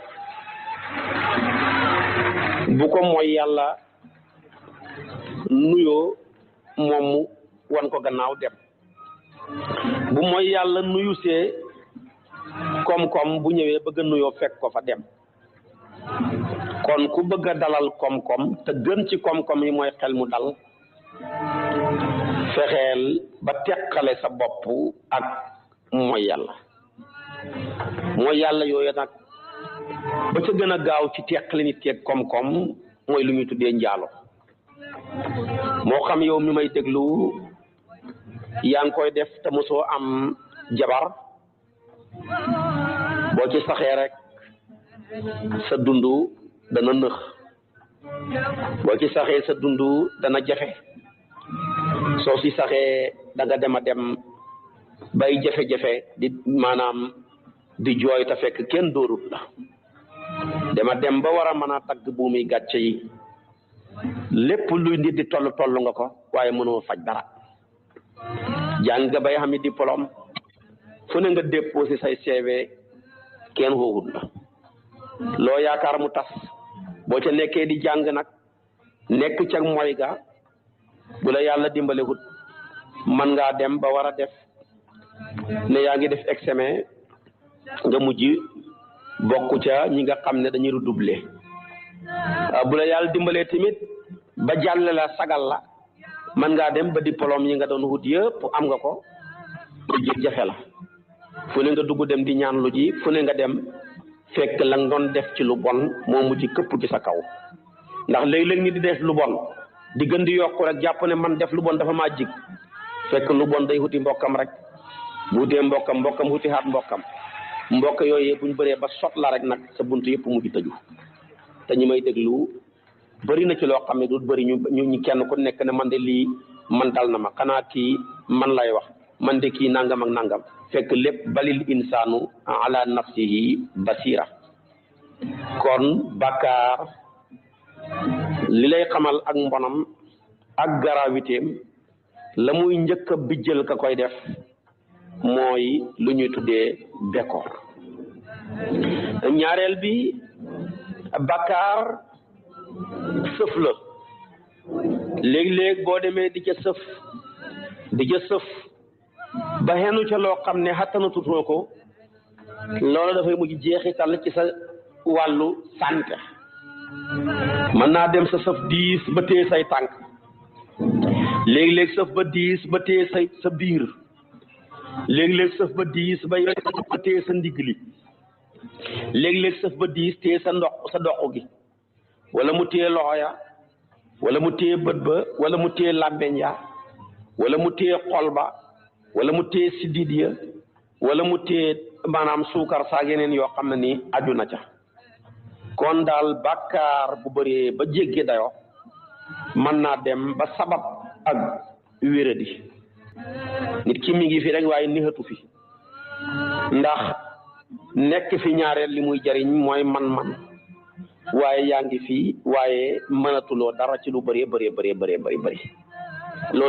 bu ko mooy yàlla nuyoo moom mu wan ko gannaaw dem bu mooy yàlla nuyu see koom-koom bu ñëwee bëgg a nuyoo fekk ko fa dem kon ku bëgg a dalal koom-koom te gën ci koom-koom yi mooy xel mu dal fexeel ba teqale sa bopp ak mooy yàlla yooyu nag ba ca gën a gaaw ci teqale nit keeg koom-koom mooy lu ñuy tuddee njaalo moo xam yow mi may déglu yaa ngi koy def te mosoo am jabar boo ci saxee rek sa dundu dana nëx boo ci saxee sa dundu dana jafe soo si saxee da nga dem a dem bay jafe-jafe di maanaam di jooy te fekk kenn dóorut la dama dem ba war a mën a tagg buumi gàcce yi lépp luy nit di toll nga ko waaye mënoo faj dara jàng nga bay xam ni diplôme fu ne nga déposé say CV kenn xoowut la loo yaakaar mu tas boo ca nekkee di jàng nag nekk ca mooy ga bu la yàlla dimbale hut man ngaa dem ba war a def ne yaa ngi def examen nga mujj bokk ca ñi nga xam ne dañuy redoubler bu la yàlla dimbalee tamit ba jàlle la sagal la man ngaa dem ba diplôme yi nga doon wut yëpp am nga ko jafe la fu ne nga dugg dem di ñaan lu ji fu ne nga dem fekk la nga doon def ci lu bon moo mujj këpp ci sa kaw ndax léeg-léeg ni di def lu bon di gën di yokku rek jàpp ne man def lu bon dafa maa jig fekk lu bon day wuti mbokkam rek bu wutee mbokkam wuti xaat mbokk yooyu buñ bëree ba sot la rek nag sa buntu yëpp mujj tëju te ñi may déglu bëri na ci loo xam ne du bëri ñu kenn ku nekk ne man de lii man dal na ma xanaa kii man lay wax man de kii nangam ak nangam fekk lépp balil insaanu ala nafsihi basira kon bàkkaar li lay xamal ak mbonam ak gravité la muy njëkk a bijjël ka koy def mooy lu ñuy tuddee bekkoor ñaareel bi bàkkaar sëf la léeg-léeg boo demee di ca sëf ba xenu ca loo xam ne xattana tutoo ko loolu dafay mujj jeexital ci sa wàllu santé mën naa dem sa sëf diis ba téye say tànk léeg-léeg sëf ba diis ba téye sa biir léeg-léeg sëf ba diis ba téye sa ndigg li léeg-léeg sëf ba diis téye sa doq gi wala mu téye loxo ya wala mu téye bët ba wala mu téye làmbeñ ya wala mu téye xol ba wala mu téye siddiit ya wala mu téye maanaam suukar saak yeneen yoo xam ne ni aju na ca kon daal bàkkaar bu bëree ba jéggi dayo mën naa dem ba sabab ak wéradi nit ki mi ngi fi rek waaye nixatu fi ndax nekk fi ñaareel li muy jariñ mooy man-man waaye yaa ngi fi waaye mënatuloo dara ci lu bëree bëri loolu